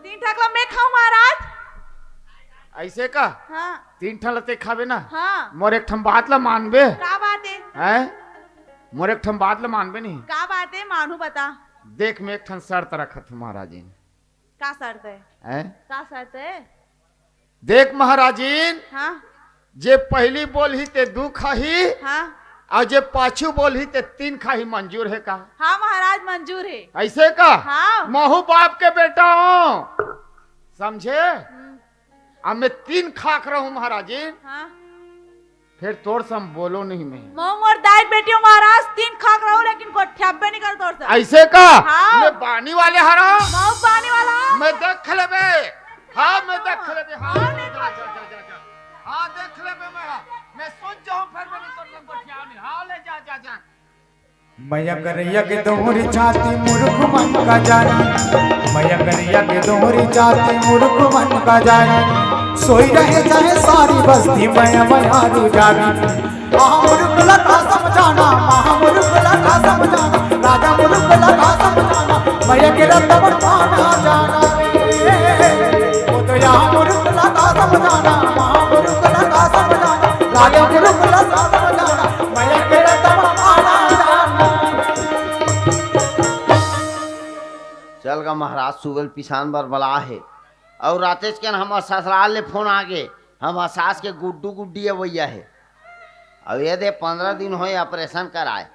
तीन ठक ला मैं खाऊं महाराज। ऐसे का? हाँ। तीन ठन ला ते खाबे ना? हाँ। मोर एक ठन बात ला मानबे? का बात है? हैं? मोर एक ठन बात ला मानबे नहीं? का बात है, मानू बता। देख, मैं एक ठन शर्त रखत हूँ महाराज जी। का शर्त है? हैं? का शर्त है? देख महाराजिन, हाँ। जे पहिली बोलही ते दू खाही, हाँ। अउ जे पाछू बोलही ते तीन खाही, मंजूर हे का? हाँ महाराज, मंजूर हे। अइसे का? हाँ। महूँ बाप के बेटा हँव, समझे? हम्म। अब मैं तीन खाक रहूँ महाराजिन। हाँ। फेर तोर संग बोलों नहीं मैं। महूँ मोर दाई बेटी हँव महाराज, तीन खाक रहूँ, लेकिन गोठियाबे नहीं करँव तोर संग। अइसे का? हाँ। मैं बानी वाले हरँव। महूँ बानी वाला। मैं देख लेबे। हाँ, मैं देख लेबे। हाँ, हाँ, नहीं जा, जा, जा, जा, जा। हाँ, देख लेबे मैं। मैं सुन जाहूँ, फेर मैं तोर संग गोठियाबे नहीं। हाँ, ले जा, जा, जा। मया करिया के दोहरी छाती मुरुख मन का जानी, मया करिया के दोहरी छाती मुरुख मन का जानी, सोई रहे चाहे सारी बस्ती मया मया रू जानी। महामुरुख लगा समझाना, महामुरुख लगा समझाना, राजा मुरुख लगा समझाना, मया के रतन पाना जाना रे। ओ तो यहाँ मुरुख लगा समझाना, महामुरुख लगा समझाना, राजा मुरुख लगा समझाना, मया के रतन पाना जाना। चल गा महाराज, सुबेल पिसान बर बला हे। अउ रातेच के हमर ससुराल ले फोन आ गे, हमर सास के गुड्डू गुड्डी अवइया हे। अउ ये दे पंद्रह दिन होए ऑपरेशन कराए।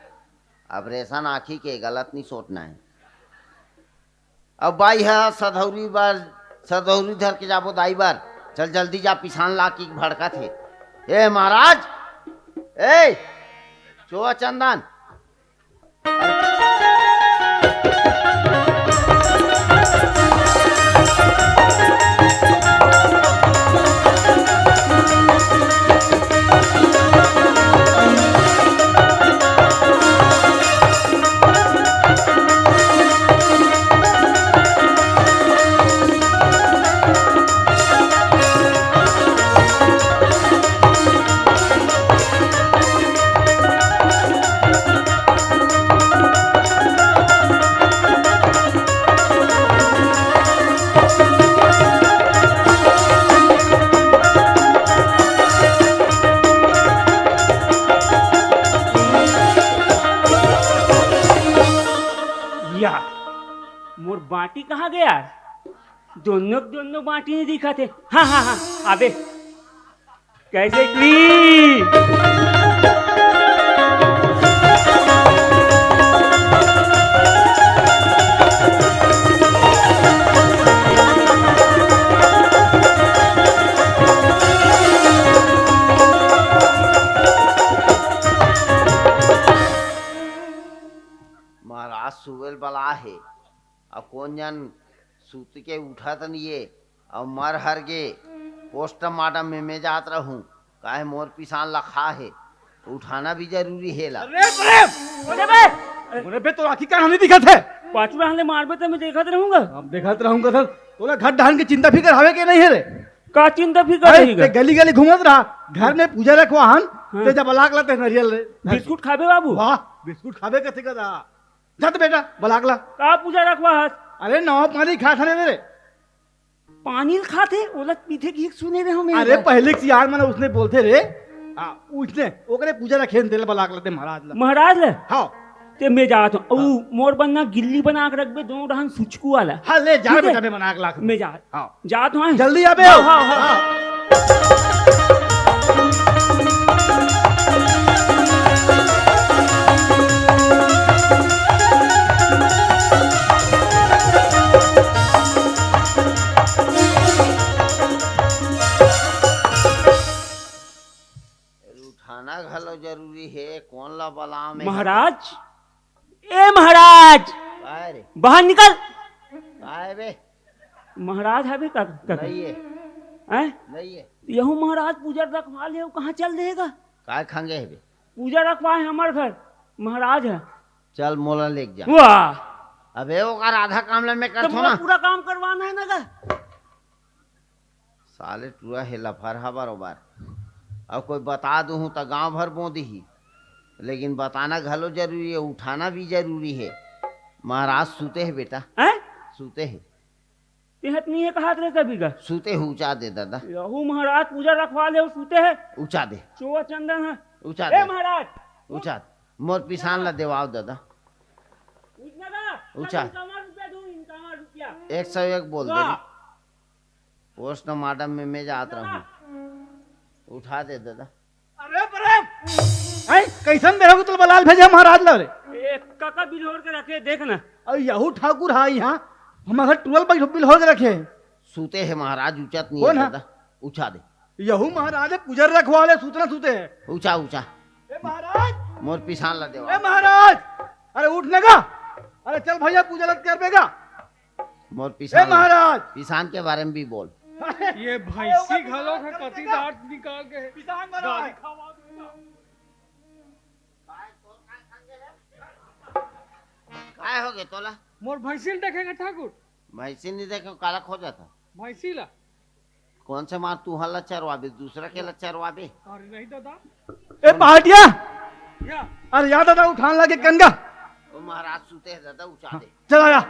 ऑपरेशन आँखी के, गलत नहीं सोचना हे। अब बाई ह सधौरी बर, सधौरी धर के जाबो दाई बर। चल जल्दी जा, पिसान ला की भड़कत हे। ए महाराज, ए चोआ चंदन, या, मोर बाटी कहाँ गया? दोनों, दोनों बाटी नहीं दिखत हे। हाँ, हाँ, हाँ, अबे। कैसे की? महाराज सुबेल बला हे। अब कोन जन सुत के उठत नइये, अउ मर हर गे पोस्टमार्टम में मैं जात रहूं, काहे मोर पिसान ला खा हे, उठाना भी जरूरी हे ला। अरे, अरे, अरे बे! अरे बे, तोर आँखी कान नहीं दिखत हे? पाछू डहन ले मारबे त मैं देखत रहूंगा। अब देखत रहूंगा सर, तोला घर डहन के चिंता फिकर हवे के नहीं हे रे? का चिंता फिकर अरे, रही ते गा? गली गली घूमत रहा, घर में पूजा रखवा हन, हाँ। ते जब बलाक लाते नरियल रे। बिस्कुट खाबे बाबू? वाह, बिस्कुट खाबे कथे का दा? जा तो बेटा, बलाक ला। का पूजा रखवा हस? अरे, नवा पानी खात हन रे। पानी ल खात हे, ओला पीथे की सुने रहे हो मेरे अरे, बात? पहले के सियान मन उसने बोलथे रे। हाँ, उसने, ओकरे पूजा रखे हन, तेला बलाक लाते महाराज ला। महाराज ला? हाँ। ते मैं जात हूँ। अउ हाँ। मोर बर ना गिल्ली बना के रखबे, दोनों डहन सुचकू वाला। हाँ, ले जा ठीक हे? बेटा, मैं बना के लात हूँ। मैं जात हाँ। जात हूँ, हैं? जल्दी आबे हाँ, हो। हाँ, हाँ। हाँ। उठाना घलो जरूरी हे, कोन ला बलाम हे? महाराज, ए महाराज, काय रे? बाहर निकल। काय बे? महाराज हवे का, का? नहीं हे। हैं? नहीं हे। यहू महाराज पूजा रखवा ले, कहाँ चल देगा? काय खंगे हवे? पूजा रखवा हे हमर घर, महाराज हे। चल मोला लेके जा। वाह। अबे ओकर आधा काम ला मैं तो करथों मोला ना। पूरा काम करवाना हे ना गा। साले टूरा हे लफरहा बरोबर। अब कोई बता दूहूं त गांव भर बोंदी ही, लेकिन बताना घलो जरूरी हे, उठाना भी जरूरी हे। महाराज सूते हे बेटा। हैं? सूते हे। तेहत नहीं हे कहात रे कभी का। सूते हे, उचा दे दादा। यहू महाराज पूजा रखवा ले, सूते हे। उचा दे। चोआ चंदन हे। उचा ए दे। महाराज। उचा। मोर पिसान ला देवाव दादा। उठना दा। उचा। इनका मार रुपया दो, इनका मार रुपया। एक सौ एक बोल दे वाह। रे। पोस्टमार्टम में मैं जात रहूं। उठा दे दादा। अरे प्रेम, हैं? कइसन बेरा के तोला बलाल भेजे महाराज ला रे? ए, काका बिल्होर के रखे, देख ना। अउ यहू ठाकुर हा इहाँ, हमर घर टुरल बइठो बिल्होर के रखे। सूते हे महाराज, उचत नहीं हे दादा। उठा दे। यहू महाराज हे, पुजर रखवा ले, सूतना सूते हे। उठा, उठा। ए महाराज! मोर पिसान ला देवा। ए महाराज! अरे उठ न गा। अरे चल भइया, पूजा लत करबे गा। मोर ए पिसान ला। महाराज! पिसान के बारे में भी बोल। ये भैंसी घलो के कति दांत निकाल के पिसान महाराज! गाली खवा देगा। काय हो गे तोला? मोर भैंसी ल देखेगा ठाकुर। भैंसी नहीं देखे, काला खो जाता। भैंसी ला। कौन से मार तुहर ला चरवाबे, दूसरा के ला चरवाबे? अरे नहीं दादा। ए पहाटिया। या। अरे या दादा, उठान लागे कनगा। ओ महाराज सूते हे दादा, उठा दे। चला या।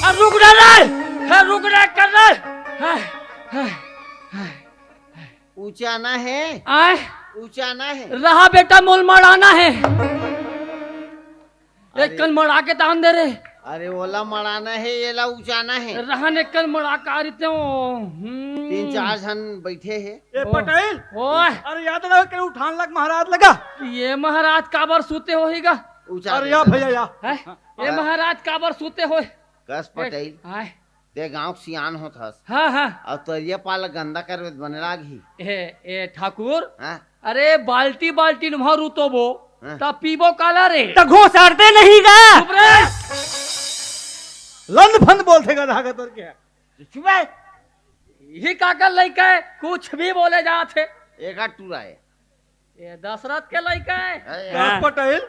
अरे रुक ना रे, हे रुक ना कर रे। हाय, हाय, हाय। ऊंचा ना हे। आय। ऊंचा ना हे। रहा बेटा, मोल मड़ाना हे। अरे। एक कन मड़ा के तान दे रे। अरे ओला मड़ाना हे, एला ऊंचाना हे। रहन एक कन मड़ा का रीते हो। हम्म। तीन चार झन बैठे हे। ए ओ। पटेल। ओए। अरे याद ना के उठान लग महाराज लगा। ये महाराज काबर सूते होही गा? ऊंचा अरे दे या दे। भैया या। हैं? ये अरे। महाराज काबर सूते होय? कस ए, पटेल। हाय। ते गांव के सियान होत हस। हाँ, हाँ। अउ तरिया पार ल गंदा करबे त बने लागही। ए, ए, ठाकुर। हाँ। अरे, बाल्टी, बाल्टी म रुतोबो, हाँ। त पीबो काला रे? त घोसरते नहीं गा। चुप रे। लंद फंद बोलथे गधा का तोर के। चुप है। यही काकर लइका है, कुछ भी बोले जात हे। एका टूरा है। ये दशरथ के लइका है। अरे हाँ। यार। पटेल,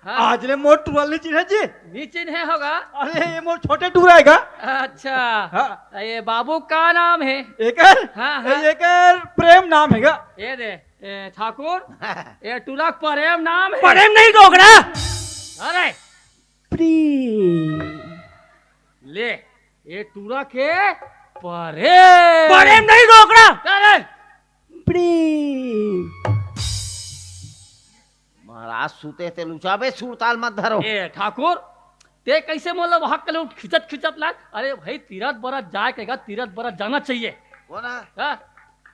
हाँ। आज ले मोर टुरल नी चिन्हे जी। नी चिन्हे होगा। अरे, ये मोर छोटे टुरा है गा। अच्छा। हाँ। ये बाबू का नाम है? एकर? हाँ, हाँ। एकर प्रेम नाम है गा। ये दे, ए, ठाकुर, ये टुरा प्रेम नाम है। प्रेम नहीं डोकरा। अरे। प्रेम। ले, ये टुरा के प्रेम। प्रेम नहीं डोकरा। अरे। प्रेम। महाराज सूते ते लुचाबे, सुरताल मत धरो। ए ठाकुर, ते कैसे मतलब वहां कले उठ खिंचत खिंचत लाग? अरे भाई, तीरथ बरत जाए के गा, तीरथ बरत जाना चाहिए। कोन हा? हाँ?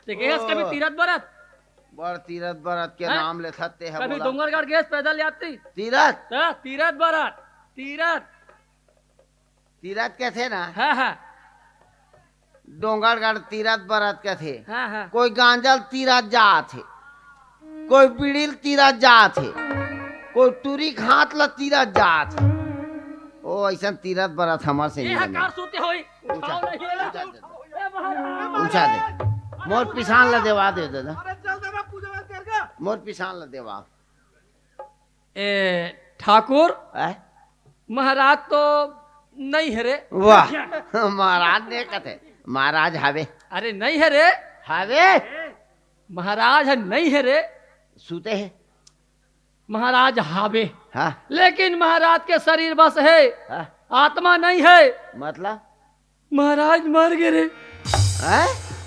ते गए हस ओ। कभी तीरथ बरत? बड़ तीरथ बरत के हाँ? नाम लेथस ते हा कभी बोला। डोंगरगढ़ गए पैदल यात्री? तीरथ? हाँ, तीरथ बरत, तीरथ। तीरथ कथे ना? हाँ, हाँ। डोंगरगढ़ तीरथ बरत कथे। हाँ, हाँ। कोई गांजा ल तीरथ जात हे, कोई बीड़ी ल तीरथ जात हे, कोई टूरी खात ल तीरथ जात हे। ओ, अइसन तीरथ बरत हमर से ये नहीं हा बने। कार सोते होई। ऊंचा, उठाओ नहीं। ऊंचा दे। ए महाराज। ऊंचा दे। मोर पिसान ल देवा दे दादा। अरे चल दादा, पूजा मत कर गा। मोर पिसान ल देवा। ए ठाकुर, आय? महाराज तो नहीं हे रे। वाह, महाराज नहीं कथे, महाराज हावे। अरे नहीं हे रे। हावे। महाराज ह नहीं हे रे। सूते हे। महाराज हावे। हाँ। लेकिन महाराज के शरीर बस हे, हाँ। आत्मा नहीं हे। मतलब? महाराज मर गे रे। हैं?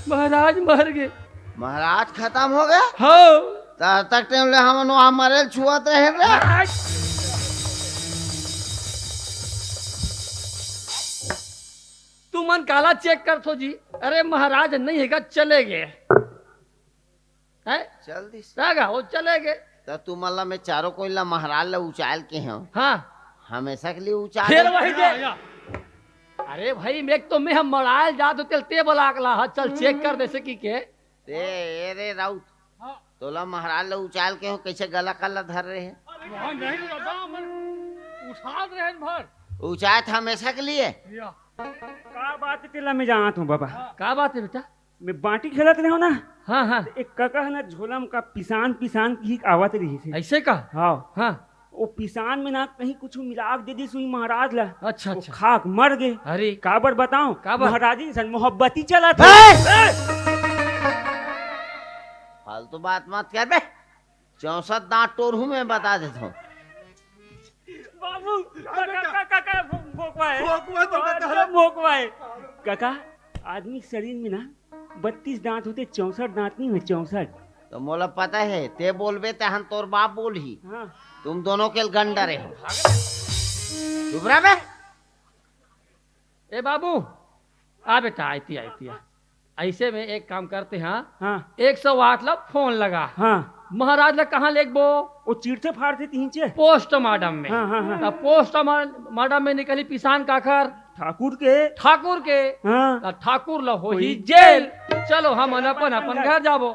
महाराज मर गे। महाराज खतम हो गे? हाँ। त अतक टाइम ले हमन वहाँ मरे ल छुअत रहे रे। महाराज! तुमन काला चेक करथो जी? अरे महाराज नहीं हे गा, चले गे। हैं? चल दिस। का गा, वो चले गे। त तुमन ला मैं चारों कोई ला महाराज ला उचाल के हंव। हाँ। हमेशा के लिए उचाल फिर दे। वही दे। या, या। अरे भाई, मैं तो मैं हम मड़ायल जात हो, तेल ते बला के ला, हाँ, चल चेक कर दे सकी के। ते, ए रे राउत, हाँ। तोला महाराज ला उचाल के हो, कैसे गला कला धर रहे हैं? अरे, वहाँ नहीं रहता, मन उछाल रहे हैं भर। उचाल था हमेशा के लिए। या। का बात है, तेला मैं जानत हूँ बाबा। हाँ। का बात है बेटा? मैं बांटी खेलत रहे हो ना, हाँ, हाँ। तो एक कका है ना, झोला म का पिसान, पिसान की आवत रही थी। ऐसे का? हाँ। हाँ। वो पिसान में ना कहीं कुछ मिला के दे दी सुई महाराज ला। अच्छा, वो अच्छा। खा के मर गए। अरे। काबर बताओ? काबर? महाराज जी सन मोहब्बती चला था। ए! फालतू बात मत कर बे। चौसठ दांत टोरहूं, मैं बता देता हूँ। बाबू, काका, काका, काका, भो-, भोकवा है। भोकवा तो काका। अरे, भोकवा है। काका, आदमी के शरीर में ना बत्तीस दांत होते, चौसठ दांत नहीं होय, चौसठ। तो मोला पता है, ते बोलबे तहन तोर बाप बोलही। हाँ। तुम दोनों के गंडरे हो। चुप रह बे। ए बाबू, आ बेटा, आइती, आइती, आ। ऐसे में एक काम करते हैं, हाँ। एक सौ आठ ला फोन लगा। हाँ। महाराज ला कहाँ लेगबो? वो चीरथे फाड़थे तिहिंचे। पोस्टमार्टम में। हाँ, हाँ, हाँ। त पोस्टमार्टम में निकली पिसान काकर? ठाकुर के। ठाकुर के। हाँ। त ठाकुर ला होही होही जेल। जेल। चलो, हमन अपन, अपन घर जाबो।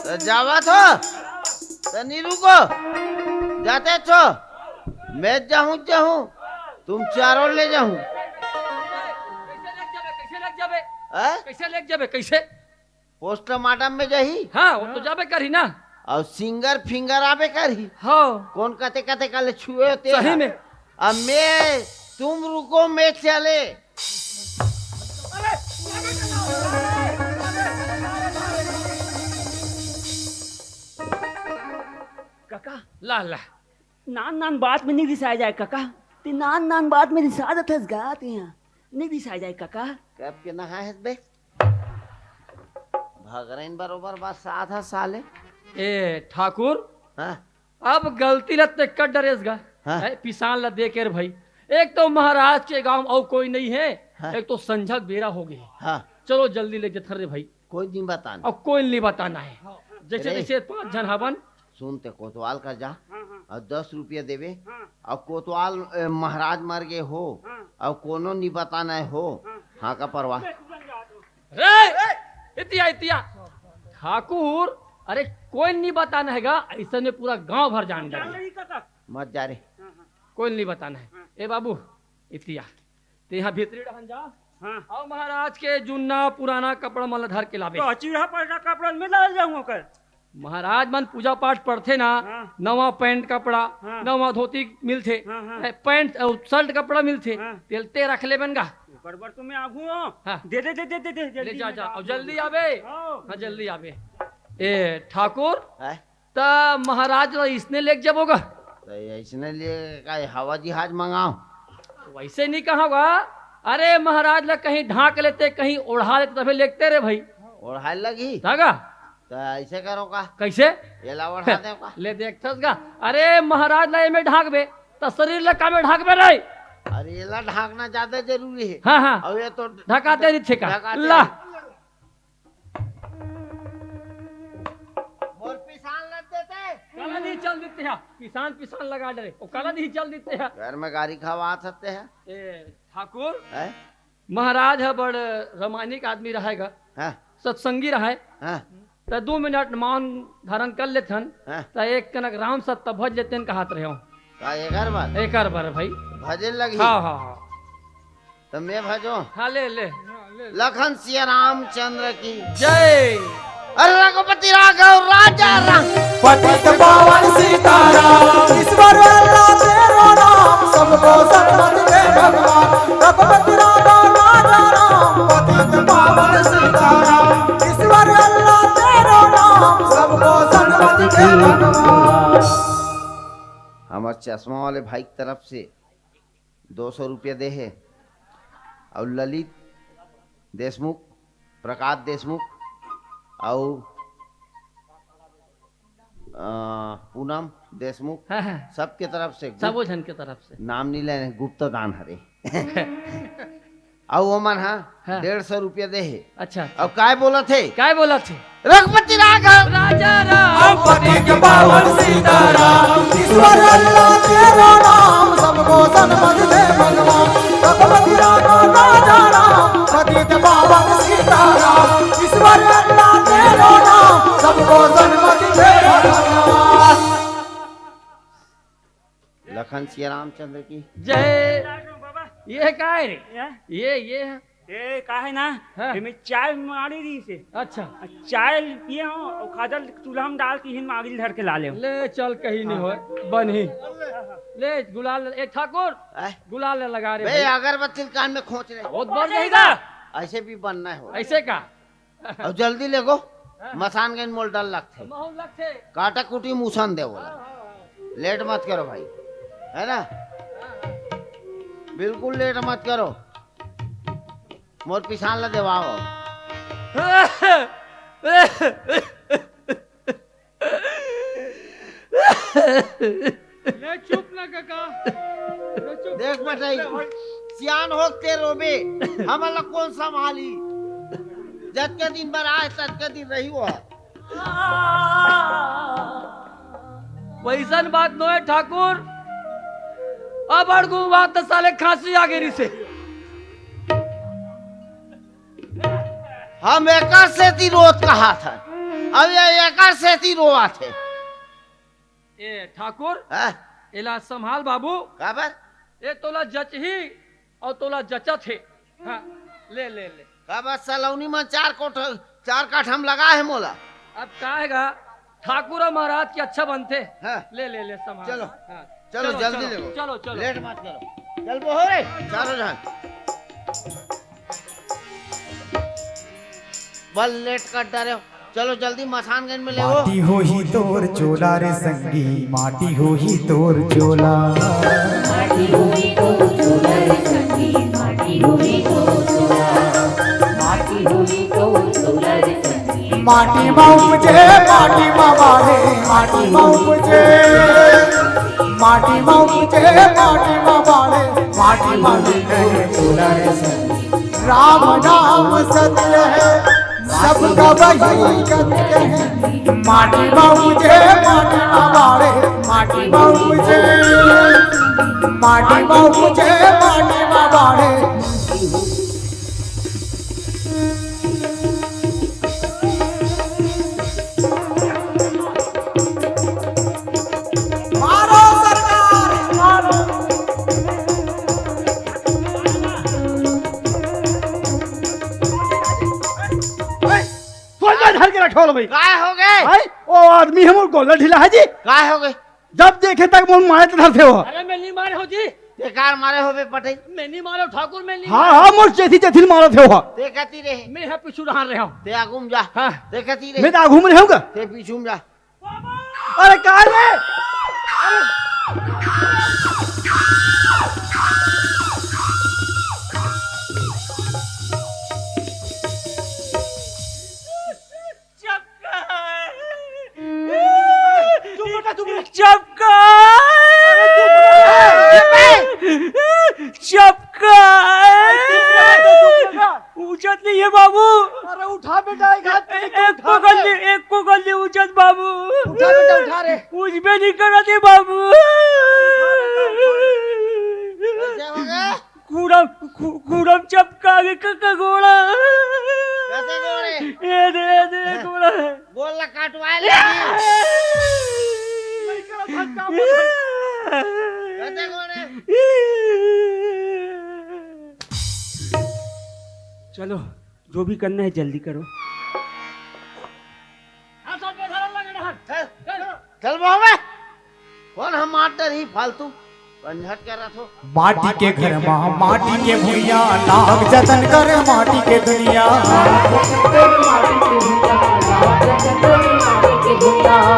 त जावत हो? त नहीं रुको। जाते छो? मैं जाहूं, जाहूं। तुम चारों ले जाहूं। कैसे लेग जाबे? कैसे लेग जाबे? हाँ? कैसे लेग जाबे? कैसे? पोस्टमार्टम में जाही। हाँ, वो तो जाबे करही ना। अउ सिंगर फिंगर आबे करही। हाँ। कोन कते कते काले छुए होते सही हैं। में। अब मैं, तुम रुको, मैं चले। काका, ला, ला। नान नान बात में नहीं रिसाय जाय काका। ते नान नान बात में रिसा देथस गा ते हा। नहीं रिसाय जाय काका। कब के नहाय हस बे? भगरइन बरोबर बस आधा साले। ए ठाकुर, हाँ। अब गलती ला ते कर डरेस गा। हाँ। ए, पिसान ला दे के रे भाई। एक तो महाराज के गांव अउ कोई नहीं है, हाँ। एक तो संझा के बेरा हो गे। हाँ। चलो जल्दी ले जथर रे भाई। कोई नहीं बताना। अब कोई नहीं बताना है। जैसे अरे। तैसे पांच झन हवन। सुन ते कोतवाल कर जा हाँ, हाँ। अउ दस रुपया देबे हाँ। अउ कोतवाल, ए, महाराज मर गे हो हाँ। अउ कोनो नहीं बताना है हो। हाँ। हाँ का परवाह। रे, इतिया, इतिया। ठाकुर, अरे कोई नहीं बताना है गा, ऐसे में पूरा गांव भर जान जान जाए। नहीं काका। मत जा रे। हाँ, हाँ। कोई नहीं बताना है। हाँ। ए बाबू, इतिया, ते यहाँ भीतरी डहन जा। हाँ। अउ महाराज के जुन्ना पुराना कपड़ा मन ला धर के लाबे। तो चिढ़ा पड़ना कपड़ा में डाल जाऊँ ओकर। महाराज मन पूजा पाठ पढ़थे ना, हाँ। नवा पैंट कपड़ा, हाँ। नवा धोती मिलथे, हाँ, हाँ। ए, पैंट अउ शर्ट कपड़ा मिलथे, हाँ। तेल ते रख लेबे न गा। ओकर बर तो मैं आगू हूँ। हाँ। दे, दे, दे, दे, दे, दे, ले जल्दी जा, में जा, डाल अउ दे। जल्दी आबे। हाँ। हाँ, जल्दी आबे। ए, ठाकुर, हैं? त महाराज ला इसने लेके जाबो गा? त इसने लिए का हवा जहाज मंगाओ? वैसे नहीं कहा गा। अरे महाराज ला कहीं ढांक लेते, कहीं ओढ़ा लेते, तभे लेगते रे भाई। ओढ़ाए लगी? था गा? त ऐसे करो का? कैसे? ये ला ओढ़ा दे का? ले देखथस गा। अरे महाराज ला एमे ढांकबे, त शरीर ला कामे ढांकबे नहीं? अरे ये ला ढांकना ज्यादा जरूरी है। हाँ, हाँ। अब ये तो ढकाते नहीं थे का? ढकाते ला। नहीं। मोर पिसान लग देते। काला नहीं चल देते हैं, पिसान, पिसान लगा डरे, वो काला नहीं चल देते हैं। घर में गारी खवात हते हैं। ए, ठाकुर, हैं? महाराज ह बड़ रामायणिक आदमी रहेगा, हाँ। सत्संगी रहे, हाँ। त दू मिनट मौन धारण कर लेथन, हाँ। त एक कनक राम सत्ता भज लेतेन कहत रहे हो। का एकर बर? एकर बर भाई। भजन लगी? हाँ, हाँ, हाँ। त मैं भजो? हाँ, ले, ले। लखन सिया रामचंद्र की जय। अरे रघुपति राघव राजा राम। पतित पावन सीताराम। ईश्वर अल्लाह तेरो नाम, सबको सन्मति दे भगवान। रघुपति राघव राजा राम, पतित पावन सीताराम। ईश्वर अल्लाह तेरो नाम, सबको सन्मति दे भगवान। हमर चश्मा वाले भाई की तरफ से दो सौ रुपया दे हे, अउ ललित देशमुख, प्रकाश देशमुख, अउ, अ, पूनम देशमुख, हाँ, हाँ। सबके तरफ से, गुप्त, सबो झन के तरफ से। नाम नहीं लेने, गुप्त दान हरे। अउ ओमन हा हाँ। डेढ़ सौ रुपया दे हे। अच्छा, अच्छा। अउ काय बोलत हे? काय बोलत हे? रघुपति राघव राजा राम। पतित पावन सीताराम, ईश्वर अल्लाह तेरो नाम, सबको सन्मति दे भगवान। रघुपति राघव राजा राम, पतित पावन सीताराम, ईश्वर अल्लाह तेरो नाम, सबको सन्मति दे भगवान। लखन सिया रामचंद्र की जय। बाबा। ये काय रे? या? ये, ये है। ए, का है ना, हाँ। एमे चाय माड़ी रही से। अच्छा। आ चाय पिए हो, और खादर चूल्हा में डाल के हिन मागिल धर के ला ले। ले चल, कहीं नहीं होय, बनही। ले गुलाल, ए ठाकुर, आय। गुलाल लगा रे बे, भाई। अगरबत्ती कान में खोंच रहे। बहुत बन जाएगा। ऐसे भी बनना है। ऐसे का? अब जल्दी ले गो। मसान गइन मोला डर लगथे। महू लगथे। काटा कुटी मुसन दे बोला। हाँ, हाँ, हाँ। लेट मत करो भाई, है ना? बिल्कुल लेट मत करो। मोर पिसान ला देवाओ। ले चुप ना काका। ले चुप। देख बेटई, सियान होके रोबे, हमन ला कोन संभाली? जतके दिन बर आए, ततके दिन रही वो। वइसन बात नोहे ठाकुर, अब अड़गू बात त साले खांसी आ गे रिसे। हम एकर सेती रोत कहात हन, अब ये एकर सेती रोआत हे। ए ठाकुर, हैं? एला संभाल बाबू। काबर? ए तोला जचही अउ तोला जचत हे। हाँ, ले, ले, ले। काबर सलौनी म चार कोठ, चार काठ हम लगा हे मोला। अब का हे गा, ठाकुर अउ महाराज के अच्छा बनथे। हाँ। ले, ले, ले, संभाल। चलो। हाँ। चलो, चलो, जल्दी चलो, ले लो। चलो, चलो। लेट मत करो। चल बो हो रे, चारों झन। बल लेट कर डारे हो। चलो जल्दी मसान गंज में ले वो। माटी होही तोर चोला रे संगी, माटी होही तोर चोला। माटी होही तोर चोला रे संगी, माटी होही तोर चोला। माटी होही तोर चोला रे संगी। माटी म उपजे, माटी म बाढ़े, माटी म उपजे। माटी म उपजे, माटी म बाढ़े, माटी म मिले चोला रे संगी। राम नाम सत्य है, सब गवई कत्य है। माटी म उपजे, माटी म बाढ़े, माटी म उपजे। माटी म उपजे, माटी म बाढ़े। मारो सरकार, मारो। ए, कोन का धर के रखे हो भाई? काय हो गे? भाई, वो आदमी हमर गोला ढीला हे जी। काय हो गे? जब देखे तक मोला मारे त धरथे हो। अरे मैं नहीं मारे हो जी। ते कार मारे हो बे पटेल? मैं नहीं मारे हो ठाकुर, मैं नहीं हाँ, मारे। हाँ, मोर चेथी चेथी मारत हे हो। ते कती रे? मैं यहाँ पीछू डहान रहे हूँ। ते आगू म जा। हाँ। ते कती रे? मैं त आगू म रहे हूँ का? ते पीछू म जा। अरे का रे? अरे। चपका। चुप बेटा, चुप बेटा। चपका। अरे चुप बेटा। चपका। अरे चुप बेटा, चुप बेटा। उचत नहीं है बाबू। अरे उठा बेटा, एक हाथ पे लेके एक उठा को कर ले। ले, एक को कर ले उचत बाबू। उठा बेटा, उठा रे। कुछ भी नहीं करा दे बाबू। कैसे हो गए? कूड़म, कू-, कूड़म चपका के क-, क-, गोड़ा। कैसे गोड़े? ए दे, ए दे, गोड़ा। गोड़ ला काटवाए ले। कैसे गोड़े? चलो, जो भी करना है जल्दी करो। चल, चल बो बे। कोन हम मार डरही फालतू? पंझट के रथो। माटी के घर मा, माटी के भुइयां, नाग जतन कर माटी के दुनिया।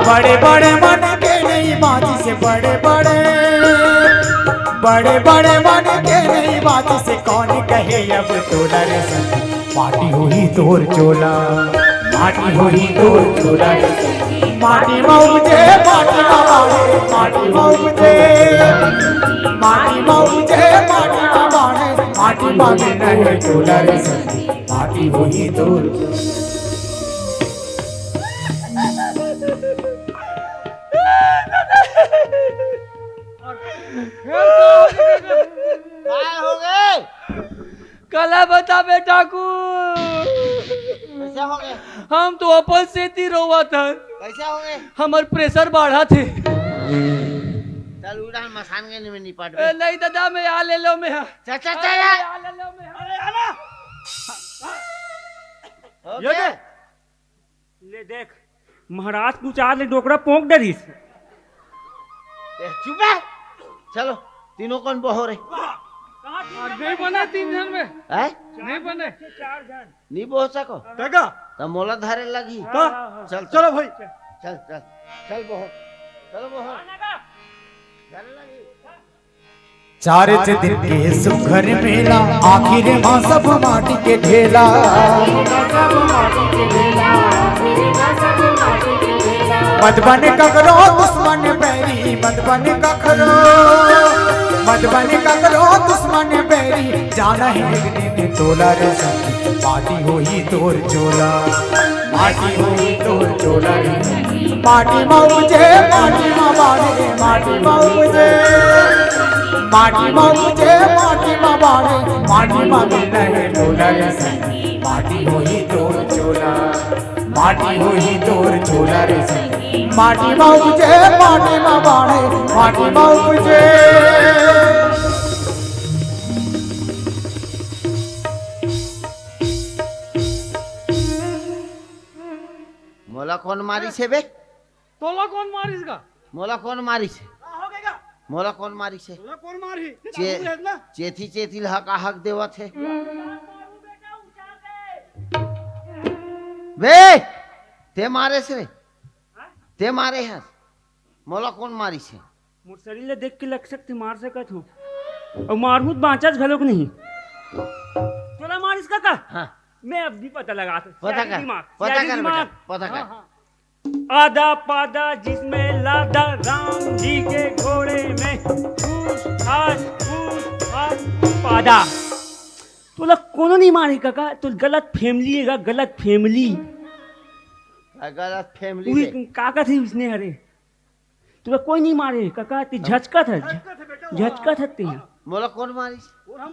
बड़े बड़े मन के नहीं बाजी से बड़े बड़े, बड़े बड़े मन के नहीं बाजी से कौन कहे अब तोला रे संग। माटी होही तोर चोला, माटी होही तोर चोला। माटी म उपजे, माटी म बाढ़े, माटी म उपजे। माटी म उपजे, माटी म बाढ़े, माटी म मिले चोला रे संगी। माटी होही तोर चोला। काय हो गे? काला बताबे ठाकुर। कैसे हो गे? हम तो अपन सेती रोवत हन। कैसे हो गे? हमर pressure बाढ़त हे। चल उड़ा मसान के में निपट ए, बे। नहीं दादा, मैं आ ले लो मैं। चल, चल, चल, अरे, यार। आ ले लो मैं। अरे, आ ना। हो ये गया? देख। ले देख, महाराज कुचार ले डोकरा पोंक डरिस। ए, चुप बे। चलो, तीनों कोन बहो रे? और नहीं बने तीन झन में। हैं? नहीं बने। चार झन। नहीं बहो सको। तगा। त मोला धरे लगही। का? चल, चलो भाई। चल, चल, चल बोहो, चलो बोहो। धरे लगही। चार दिन के सुघर मेला, आखिर मा सब माटी के ढेला। मत बन ककरो दुश्मन बैरी, मत बन ककरो, मत बन ककरो दुश्मन बैरी। जाना है एक दिन टोला रे संगी, माटी होही तोर चोला। माटी होही तोर चोला रे संगी, माटी मा उपजे, माटी मा बाढ़े, माटी मा उपजे। माटी मा उपजे, माटी मा बाढ़े, माटी मा मिलना है टोला रे संगी, माटी होही तोर चोला। माटी होही तोर चोला रे संगी, माटी मा उपजे, माटी मा बाढ़े, माटी मा उपजे। मोला कोन मारिस हे बे? तोला कोन मारिस गा? मोला कोन मारिस हे? का हो गे गा? मोला कोन मारिस हे? तोला कोन मारही? चे-, चाकू रहत ना? चेथी चेथी ल हका हक देवत हे। बे, ते मारेस रे? ते मारे हस? मोला कोन मारिस हे? मोर शरीर ले देख के लग सकथे, मार सकत हो। अउ मारहूं त बांचस घलोक नहीं। तोला मारिस का, का? हाँ। मैं अब भी पता लगात हूं। पता सियाजी कर, दिमाग, पता सियाजी कर दिमाग। बेटा, पता कर। हाँ, हाँ। आदा पादा जिसमें लादा राम जी के घोड़े में। पूछ आज, पूछ आज, पादा। तोला कोनो नहीं मारे कका, तो गलत फैमिली हे गा, गलत फैमिली। का गलत फैमिली उही बे? का कथे उसने हरे? तोला कोई नहीं मारे कका, ते झचकत हे, झचकत हे ते। मोला कोन मारिस?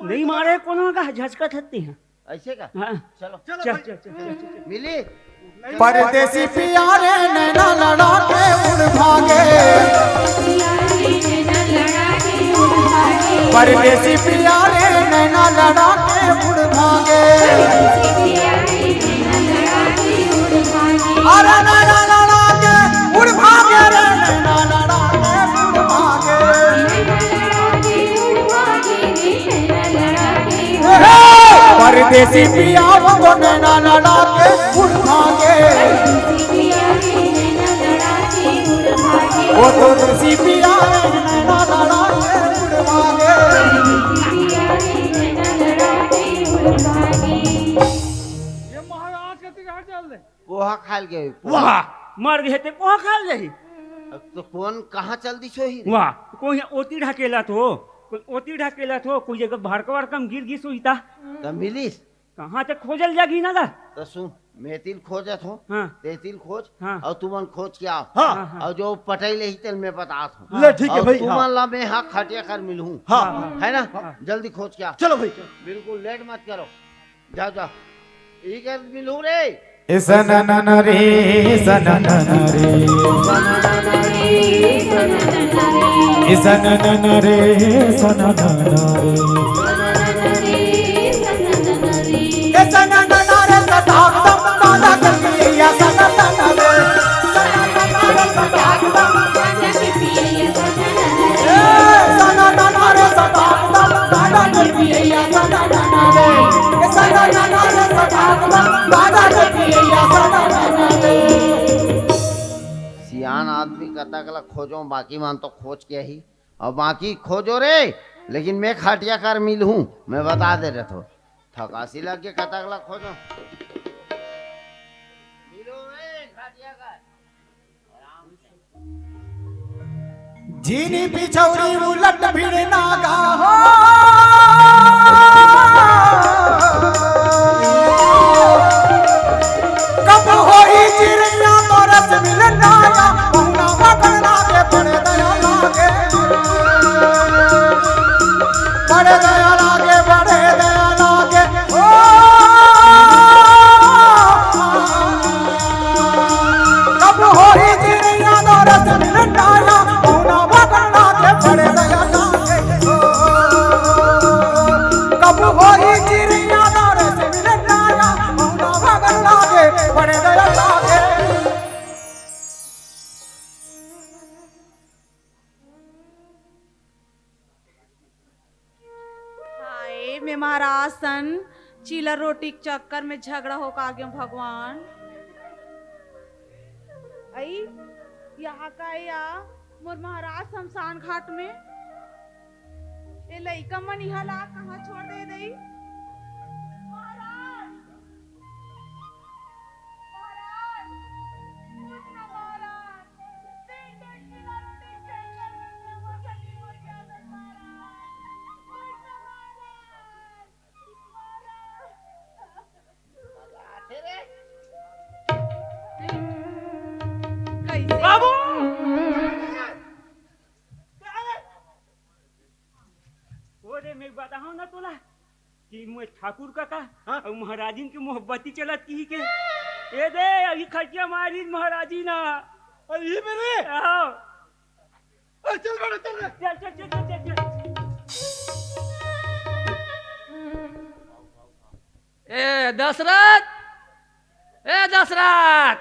नहीं मारे कोनो का, झचकत हे ते। ऐसे का? हाँ। चलो। चल, चल, चल, चल, चल। मिली? परदेसी पिया रे नैना लड़ा के उड़ भागे। परदेसी पिया रे नैना लड़ा के उड़ भागे। अरे नैना लड़ा के उड़ भागे रे, नैना लड़ा के उड़ भागे। परदेसी पिया वो तो नैना लड़ा के उड़ भागे। वो तो देसी पिया नैना लड़ा के उड़ भागे। ये महाराज का तिगाड़ चल दे। पोहा खाल गए। वाह, मर गए ते पोहा खाल जाही। अब तो कौन कहाँ चल दिस होही रे? वाह, कोई ओती ढकेला तो, कोई ओती ढकेला तो, कोई अगर भड़का वड़का म गिर गिस होही ता। त मिलिस? कहाँ ते खोजल जागी ना गा? त सुन, मैं तिल खोजत हो, हाँ। ते तिल खोज, हाँ। अउ तुमन खोज के आओ। हाँ। हाँ, हाँ। अउ जो पटई लेही तेल मैं बतात हो। ले, ठीक है अउ भाई, तुमन हाँ। ला मैं हा खटिया कर मिलहूँ। हाँ। है ना? हाँ। जल्दी खोज के आओ। चलो भाई। बिल्कुल लेट मत करो। जाओ, जाओ। इही कर मिलहूँ रे। ए सननन रे, सननन रे। ए सननन रे, सननन रे। ए सननन रे, सताक दम दादा कर दिया सननन रे। सननन रे, सताक दम दादा कर दिया सननन रे। सियान आदमी कतक ला खोजो, बाकी मन तो खोज के ही। अउ बाकी खोजो रे, लेकिन मैं खटिया कर मिलहूँ, मैं बता दे रहे थो। थकासी लग के कतक ला खोजो। मिलो रे, खटिया कर। जीनी बिछौरी उलट फिर ना गा हो। कब होई चिड़िया तोरस मिलना या, पहुना पकड़ना के पड़ दया लागे। पड़ दया लागे, पड़ दया लागे। ओ, कब होई चिड़िया तोरस मिलना या, पहुना पकड़ना के पड़ दया लागे। ओ, कब होई चिड़िया तोरस मिलना या, पहुना पकड़ना के पड़ दया लागे। हाय, मैं महाराज सन चीला रोटी के चक्कर में झगड़ा होके आ गेंव भगवान। अई, यहाँ का या मोर महाराज शमशान घाट में। ए लइका मन इहाँ ला कहाँ छोड़ दे दई? महाराज! महाराज! उठ ना महाराज! पेट में चीला रोटी के चक्कर में मर गया महाराज! उठ ना महाराज! कैसे? बाबू! ओ रे, मैं बताहूं ना तोला कि मैं ठाकुर काका हाँ? अउ महाराजिन के मोहब्बती चलत किही के। ए दे, अभी खटिया मारिन महाराजिन ह। अरे, ये मेरे? आओ। अरे, चल बेटा, चल रे। चल, चल, चल, चल, चल, चल। ए दशरथ, ए दशरथ,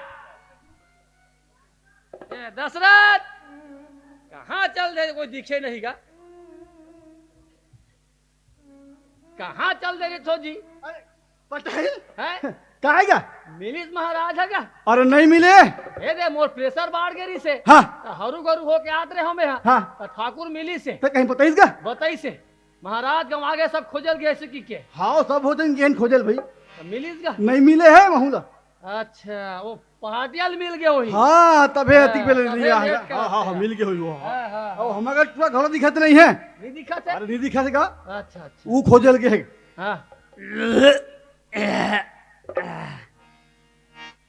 ए दशरथ, कहाँ चल दे, कोई दिखे नहीं गा। कहाँ चल दे रे थो जी? अरे, पटेल। हैं? काहे गा? मिलिस महाराज ह गा? अरे नहीं मिले। ए दे, मोर प्रेशर बाढ़ गे रिसे। हाँ। त हरू गरू होके आत रहे हमें हा। हाँ। त ठाकुर मिलिस हे। त कहीं बताइस गा? बताइस हे। महाराज गंवा गे, सब खोजल गे से कि के? हाँ, सब हो जन गेन खोजल भाई। त मिलिस गा? नहीं मिले हे महू ला। अच्छा, वो पहाटिया ल मिल गे होही। हाँ, तभे हाँ, अतिक बेले तभे नहीं आया। लेट हाँ, हाँ, हाँ, करत हे। मिल गे होही वो। हाँ, हाँ, अब हाँ। हमर टुरा घलो दिखत नहीं हे। नहीं दिखत हे? अरे नहीं दिखत हे का? अच्छा, अच्छा। वो खोजल गे हे। हाँ।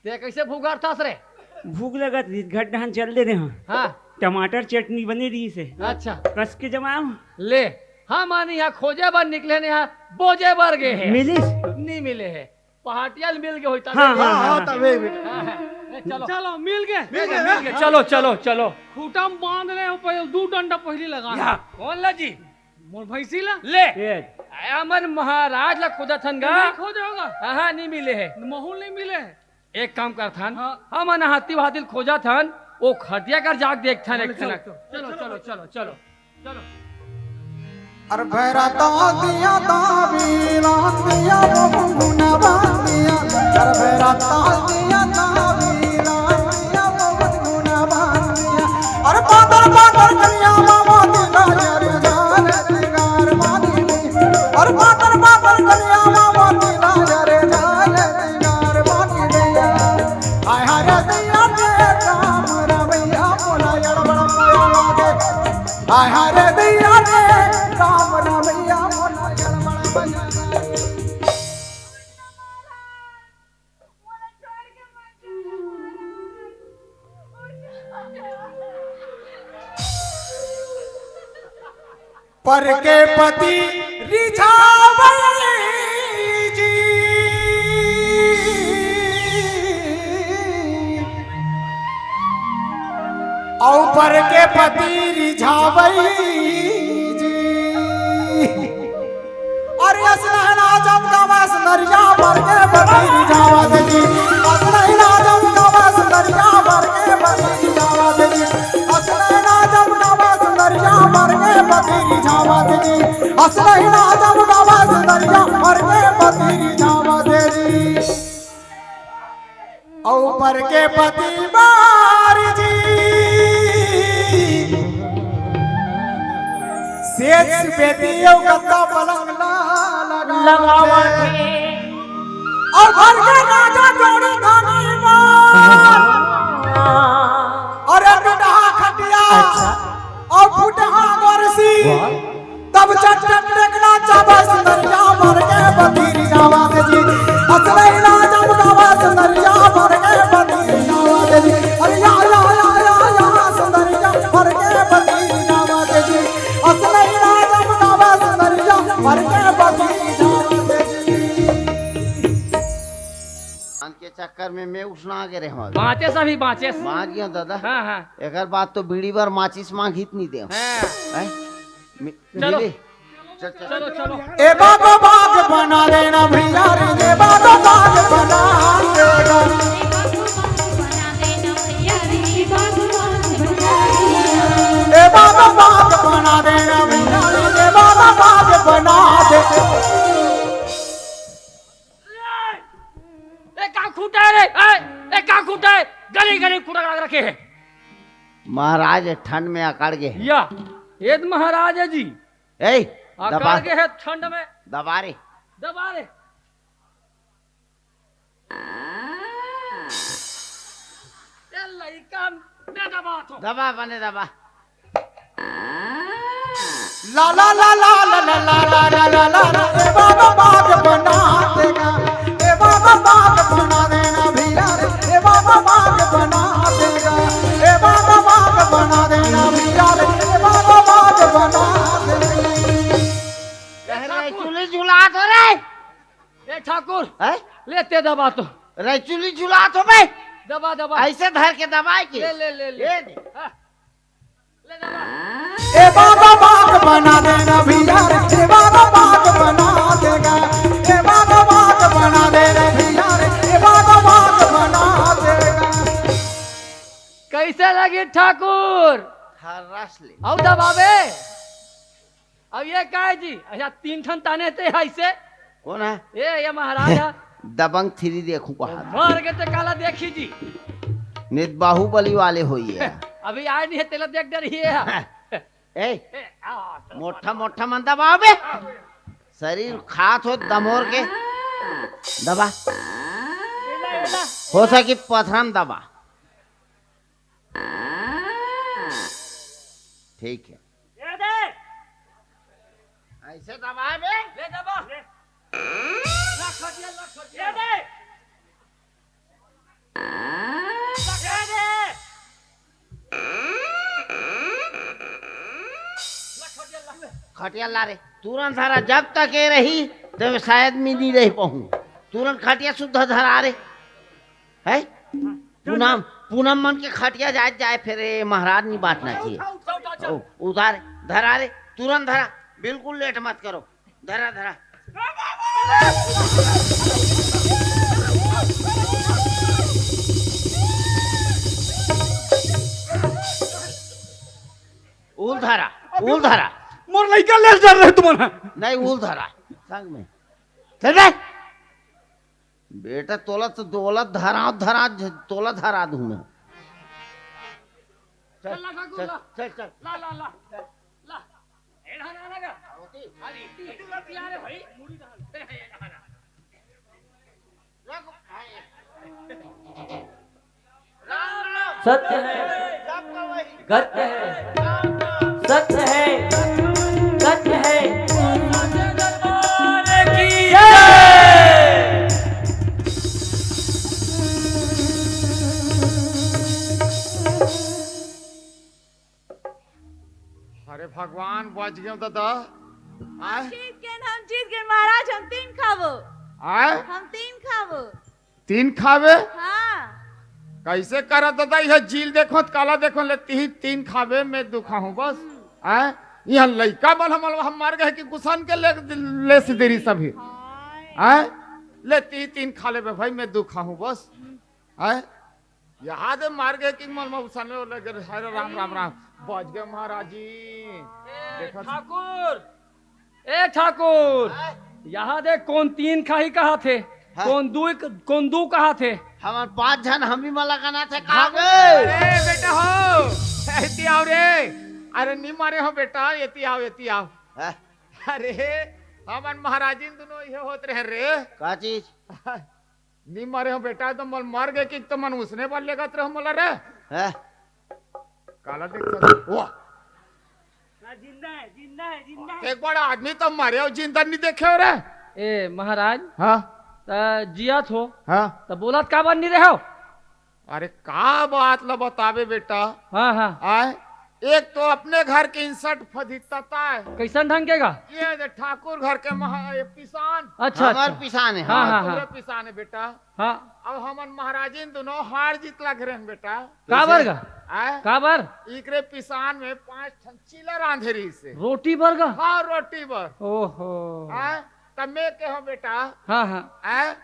ते कैसे भूगार थास रे? भूख लगत रिस, घर डहन चल दे रहे हैं। हाँ। टमाटर चटनी बने रहिस हे। अच्छा। कस के जमाव। ले, हम आनी यहाँ खोजे बर निकले ने, यहाँ बोजे बर गे हे। मिलिस? नहीं मिले हे। पहाटिया ल मिल गे होही तभे हाँ, मिल हाँ, गे। हाँ, तभे मिल। हाँ, हाँ। ए, चलो। चलो, मिल गे। मिल गे, मिल गे। चलो, चलो, चलो। खूटा में बांध ले, पहले दू डंडा पहली लगा। या। कौन ला जी? मोर भैंसी ला। ले। ए। आया मन महाराज ला खोजत हन गा। नहीं खोजे होगा। हाँ, हाँ, नहीं मिले हे। महू ल नहीं मिले हे। एक काम करथन, हाँ। हमन हाथी भातिल खोजत हन, ओ खटिया कर जाके देखथन एक चलो, ठन। चलो, चलो, चलो, चलो, चलो। अरे भैरा तांतिया तावीरा तिया वो गुना बातिया। अरे भैरा तांतिया तावीरा तिया वो गुना बातिया। अरे पातर पातर कनिया मामा तिला जर जान तिगार बानी। अरे पातर पातर कनिया मामा तिला जर जान तिगार बानी। आय हरे दैया रे राम रमैया मोला एड़बड़ मया लागे। आय हरे दैया रे राम रमैया मोला एड़बड़ मया लागे। पर के पति रिझावई जी, अउ पर के पति रिझावई जी। अरे असनहना जब गवा सुंदरिया पर के पति रिझावत जी, असनहना जब गवा सुंदरिया पर के पति रिझावत जी, असनहना जब गवा सुंदरिया पर के पति रिझावत जी, असनहना जब गवा सुंदरिया पर के पति रिझावत जी। अउ पर के पति बार जी, सेज बेदी अउ गद्दा पलंग ला लगावत लगावत हे। हे। अउ घर के राजा जोड़ी धनी बार। हाँ। अरे टुटहा खटिया। अच्छा। अउ फुटहा कुर्सी। वाह। तब चट चट टेकना चाबा सुंदरिया मर के बतीरी जावा दे जी। असलैना जब गावा सुंदरिया मर के बतीरी जावा दे जी। अरे या, या, या, या, या, सुंदरिया मर के बतीरी जावा दे जी। असलैना जब गावा सुंदरिया मर के बतीरी जावा दे जी। आन के चक्कर में मैं उसना आगे रहे हमारे। बाँचे सभी बाँचे। मार गया दादा। हाँ, हाँ। एकर बाद तो बीड़ी बर माचिस मांग हित नहीं दे। हाँ। हैं? मि-, चलो। मिली? चल, चल। चलो, चलो। ए बाबा बाग बना देना भैया रे, ए बाबा बाग बना देना। ए बाबा बाग बना देना भैया रे, ए बाबा बाग बना दे। महाराज ठंड में अकड़ गे हे। या, ए त महाराज हे जी। ए, अकड़ दबा। गे हे ठंड में। दबा रे। दबा रे। ए लइका, मैं दबात हूँ। दबा, बने दबा। ला ला ला ला ला ला ला ला ला ला ला ला, ए बाबा बाग बना देगा, ए बाबा बाग बना देना भैया रे, ए बाबा बाग बना देगा, ए बाबा बाग बना देना भैया रे, ए बाबा बाग बना देगा। कह रहे चुली झुला दो रे। ए ठाकुर, हैं? ले ते दबा तो। रैचुली झुला तो बे। दबा, दबा। ऐसे धर के दबाए के। ले, ले, ले, ले। ये दे। हाँ। ले दबा। ए बाबा बाग बना देना भैया रे, ए बाबा बाग बना देगा, ए बाबा बाग बना देना भैया रे, ए बाबा बाग बना देगा। कैसे लगी ठाकुर? हर रस ले। अउ दबाबे। अब ये का हे जी? अच्छा, तीन ठन ताने ते हे ऐसे? कोन हे? ए, ये महाराज हे। दबंग थ्री देखहूं कहा। मर गे ते काला देखही जी। नित बाहुबली वाले होही हे। अभी आय नहीं हे, तेला देख डरही हे। ए, ए, आ, मोठा मोठा मन दबाओ बे। शरीर खात हो दमोर के। दबा। एला, एला। हो सके पथरा म दबा। ठीक हे। ये दे। ऐसे दबा बे। ले दबा। ले। ला खटिया, ला खटिया। ये दे। ये दे। ला खटिया, ला। खटिया ला रे। तुरंत धरा, जब तक ये रही, तब शायद मैं नहीं रह पाऊँ। तुरंत खटिया सुद्धा धरा रे। हैं? पूनम, पूनम मन के खटिया जाए, जाए फेरे महाराज नहीं बांटना चाहिए। उठा, उठा, उठा, उठा। ओ, उतार, धरा रे, तुरंत धरा, बिल्कुल लेट मत करो, धरा, धरा। उल धरा, अभी उल धरा। मोर लइका ले डर रहे तुमन। नहीं, उल धरा, संग में। चल बे। बेटा, तोला तो दौलत धरा, धरा, तोला धरा दूं मैं। चल, चल, ला, ला, चल, ला। चल, चल। ला, ला, ला। ला। ए, ना, ना, ना, ना। अरे, इतनी, इतनी लड़की आ रहे भाई। सत्य है, सत्य है, सत्य है, सत्य है। जय। अरे भगवान, बच गेंव दादा। आय? हम जीत गेन, हम जीत गेन महाराज, हम तीन खाबो। आय? हम तीन खाबो। तीन खाबे? हाँ। कैसे करत दादा, यह जील देखो, काला देखो, ले तीन, तीन खाबे, मैं दू खाहूँ बस। हम्म। आय? यहाँ लइका मन हमन, हम मर गे कि गुसन के ले, ले से देरी सभी। हाय। आय? ले तीन, तीन खा लेबे भाई, मैं दू खाहूँ बस। हम्म। आय? यहाँ दे मार गे कि मन में उछाले हो लगे, हरे राम, राम, राम। बच गे महाराज जी। ए, देखत ठाकुर, ए ठाकुर, हाँ? यहाँ दे कोन तीन खाही कहाथे, हाँ। कोन दू, कोन दू कहाथे। हमन पांच झन, हम ही मला कहाथे, का हाँ। गे? अरे बेटा हो, एती आव रे। अरे नी मारे हो बेटा, एती आव, एती आव। हाँ? अरे, हमन महाराजिन दुनो इहे होत रहे रे। का चीज? नी मरे हो बेटा, त मोला मर गे कि त मन उसने बर लेगत रहो मोला रे। हैं? काला देख सकत? वाह! ना, जिंदा है, जिंदा है, जिंदा है। एक बार आदमी त मरे हो, जिंदा नी देखे हो रे। ए महाराज, हाँ? त जियत हो, हाँ? त बोलत काबर नी रहे हो? अरे का बात ला बताबे बेटा। हाँ, हाँ। आय, एक तो अपने घर के insult फदिकता है। कैसन ढंग के गा? ये दे ठाकुर घर के महा-, ये पिसान। अच्छा, हमार अच्छा। पिसान है। हाँ, हाँ, हाँ, हाँ। तुमरे पिसान है बेटा। हाँ। अब हमन महाराजिन दुनो हार जीत लग रहे हैं बेटा। काबर गा? आय? काबर? इकरे पिसान में पांच ठन चीला रांधे रहिसे। रोटी बर गा? हाँ, रोटी बर। ओहो। आय? तब मैं कहो बेटा। हाँ, हाँ। आय?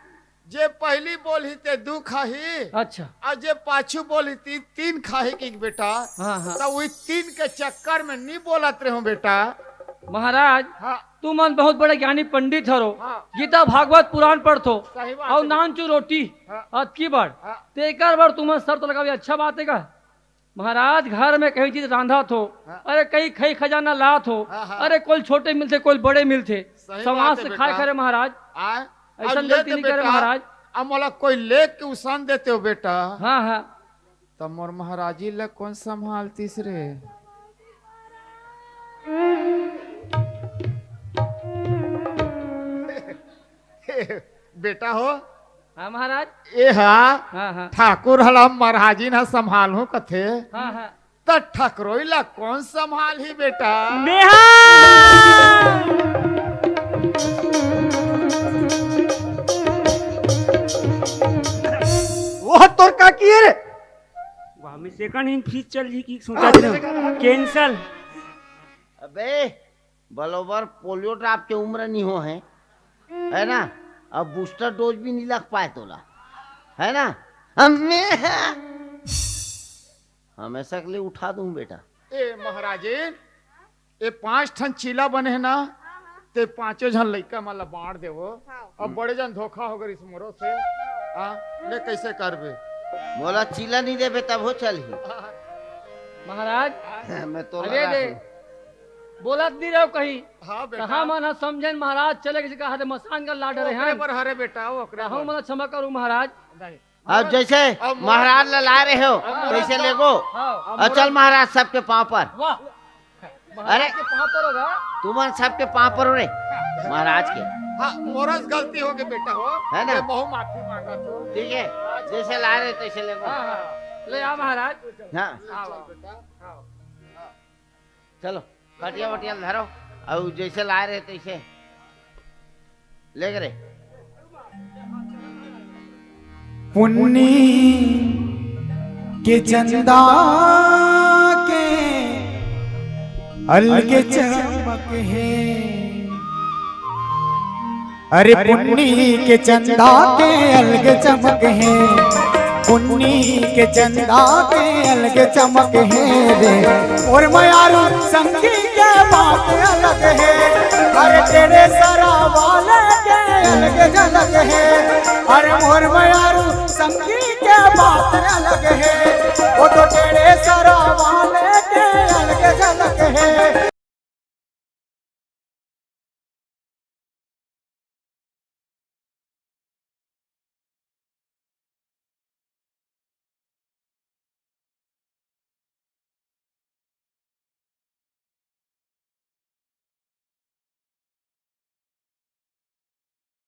जे पहली बोलही ते दू खाही, अच्छा। अउ जे पाछू बोलही ती-, तीन खाही कि बेटा, हाँ, हाँ। त उही तीन के चक्कर में नी बोलत रहो बेटा। महाराज, हाँ। तुमन बहुत बड़े ज्ञानी पंडित हरो, हाँ। गीता भागवत पुराण पढ़थो, सही बात अउ है। नानचु रोटी, हाँ। अतकी बड़, हाँ। तेकर बर तुमन शर्त लगावे, अच्छा बात है का? महाराज, घर में कहीं चीज रांधत हो, हाँ। अरे, कहीं खई खजाना लात हो, हाँ, हाँ। अरे, कोई छोटे मिलथे, कोई बड़े मिलथे, सही समाज बात है से खाए बेटा। करे महाराज। आय, ऐसन अब ये गलती दे नहीं करे बेटा, महाराज। अब मोला कोई लेके उसान देते हो बेटा, हाँ, हाँ। तब मोर महाराजी ला कौन संभालतीस रे? बेटा हो, हाँ महाराज। ए हा, हाँ, हाँ। ठाकुर हला महाराजिन हा संभालहूं कथे। हाँ, हाँ। त ठकरोई ला कौन संभालही बेटा? मेहा। वो तोर काकी हे रे। वाह, मैं सेकंड हैंड फ्रिज चल जी की सोचा हाँ, था। Second hand. कैंसिल। अबे, बरोबर पोलियो ड्रॉप के उम्र नहीं हो है, है ना? अब बूस्टर डोज भी नहीं लग पाए तोला, है ना? अब मैं हमेशा के लिए उठा दूं बेटा। ए महाराजिन, ए पांच ठन चीला बने हे ना, ते पांचों झन लइका मन ला बांट देवो। हाँ। अब बड़े जन धोखा हो गइस मोरो से। हाँ, ले कैसे करबे? मोला चीला नहीं देबे तब हो चलही। महाराज, मैं तो अरे लगा दे, हूँ। बोलत नहीं रहो कहीं। हाँ बेटा। कहाँ मन ह समझेन महाराज, चले किसी का हाथे मसान का लाड रहे ओकरे हैं। पर हरे बेटा, ओकरे कहूँ पर। मन क्षमा करूँ महाराज। नहीं। अब जैसे अब महाराज ला ला रहे हो, अब महाराज वैसे का लेगो। हाँ। अब चल महाराज सबके पाँव पर। वाह। महाराज अरे। के पाँव पर होगा। तुमन सबके पाँव पर हो रे, महाराज के। हाँ, मोरस गलती हो गई बेटा हो। है ना? मैं बहु माफी मांगा तू। ठीक है, जैसे ला रहे तैसे लेगो। हाँ, हाँ। ले आ महाराज। हाँ। आओ, आओ। चलो, खटिया वटिया धरो, अउ जैसे लाए रहे तैसे लेके रे। पुन्नी के चंदा के अलगे चमक हे। अरे पुन्नी के चंदा के अलगे चमक हे, पुन्नी के चंदा के अलगे चमक हे रे। मोर मयारू संगी के बात अलग हे, अरे तेरे सरा वाले के अलगे झलक हे। अरे मोर मयारू संगी के बात अलग हे,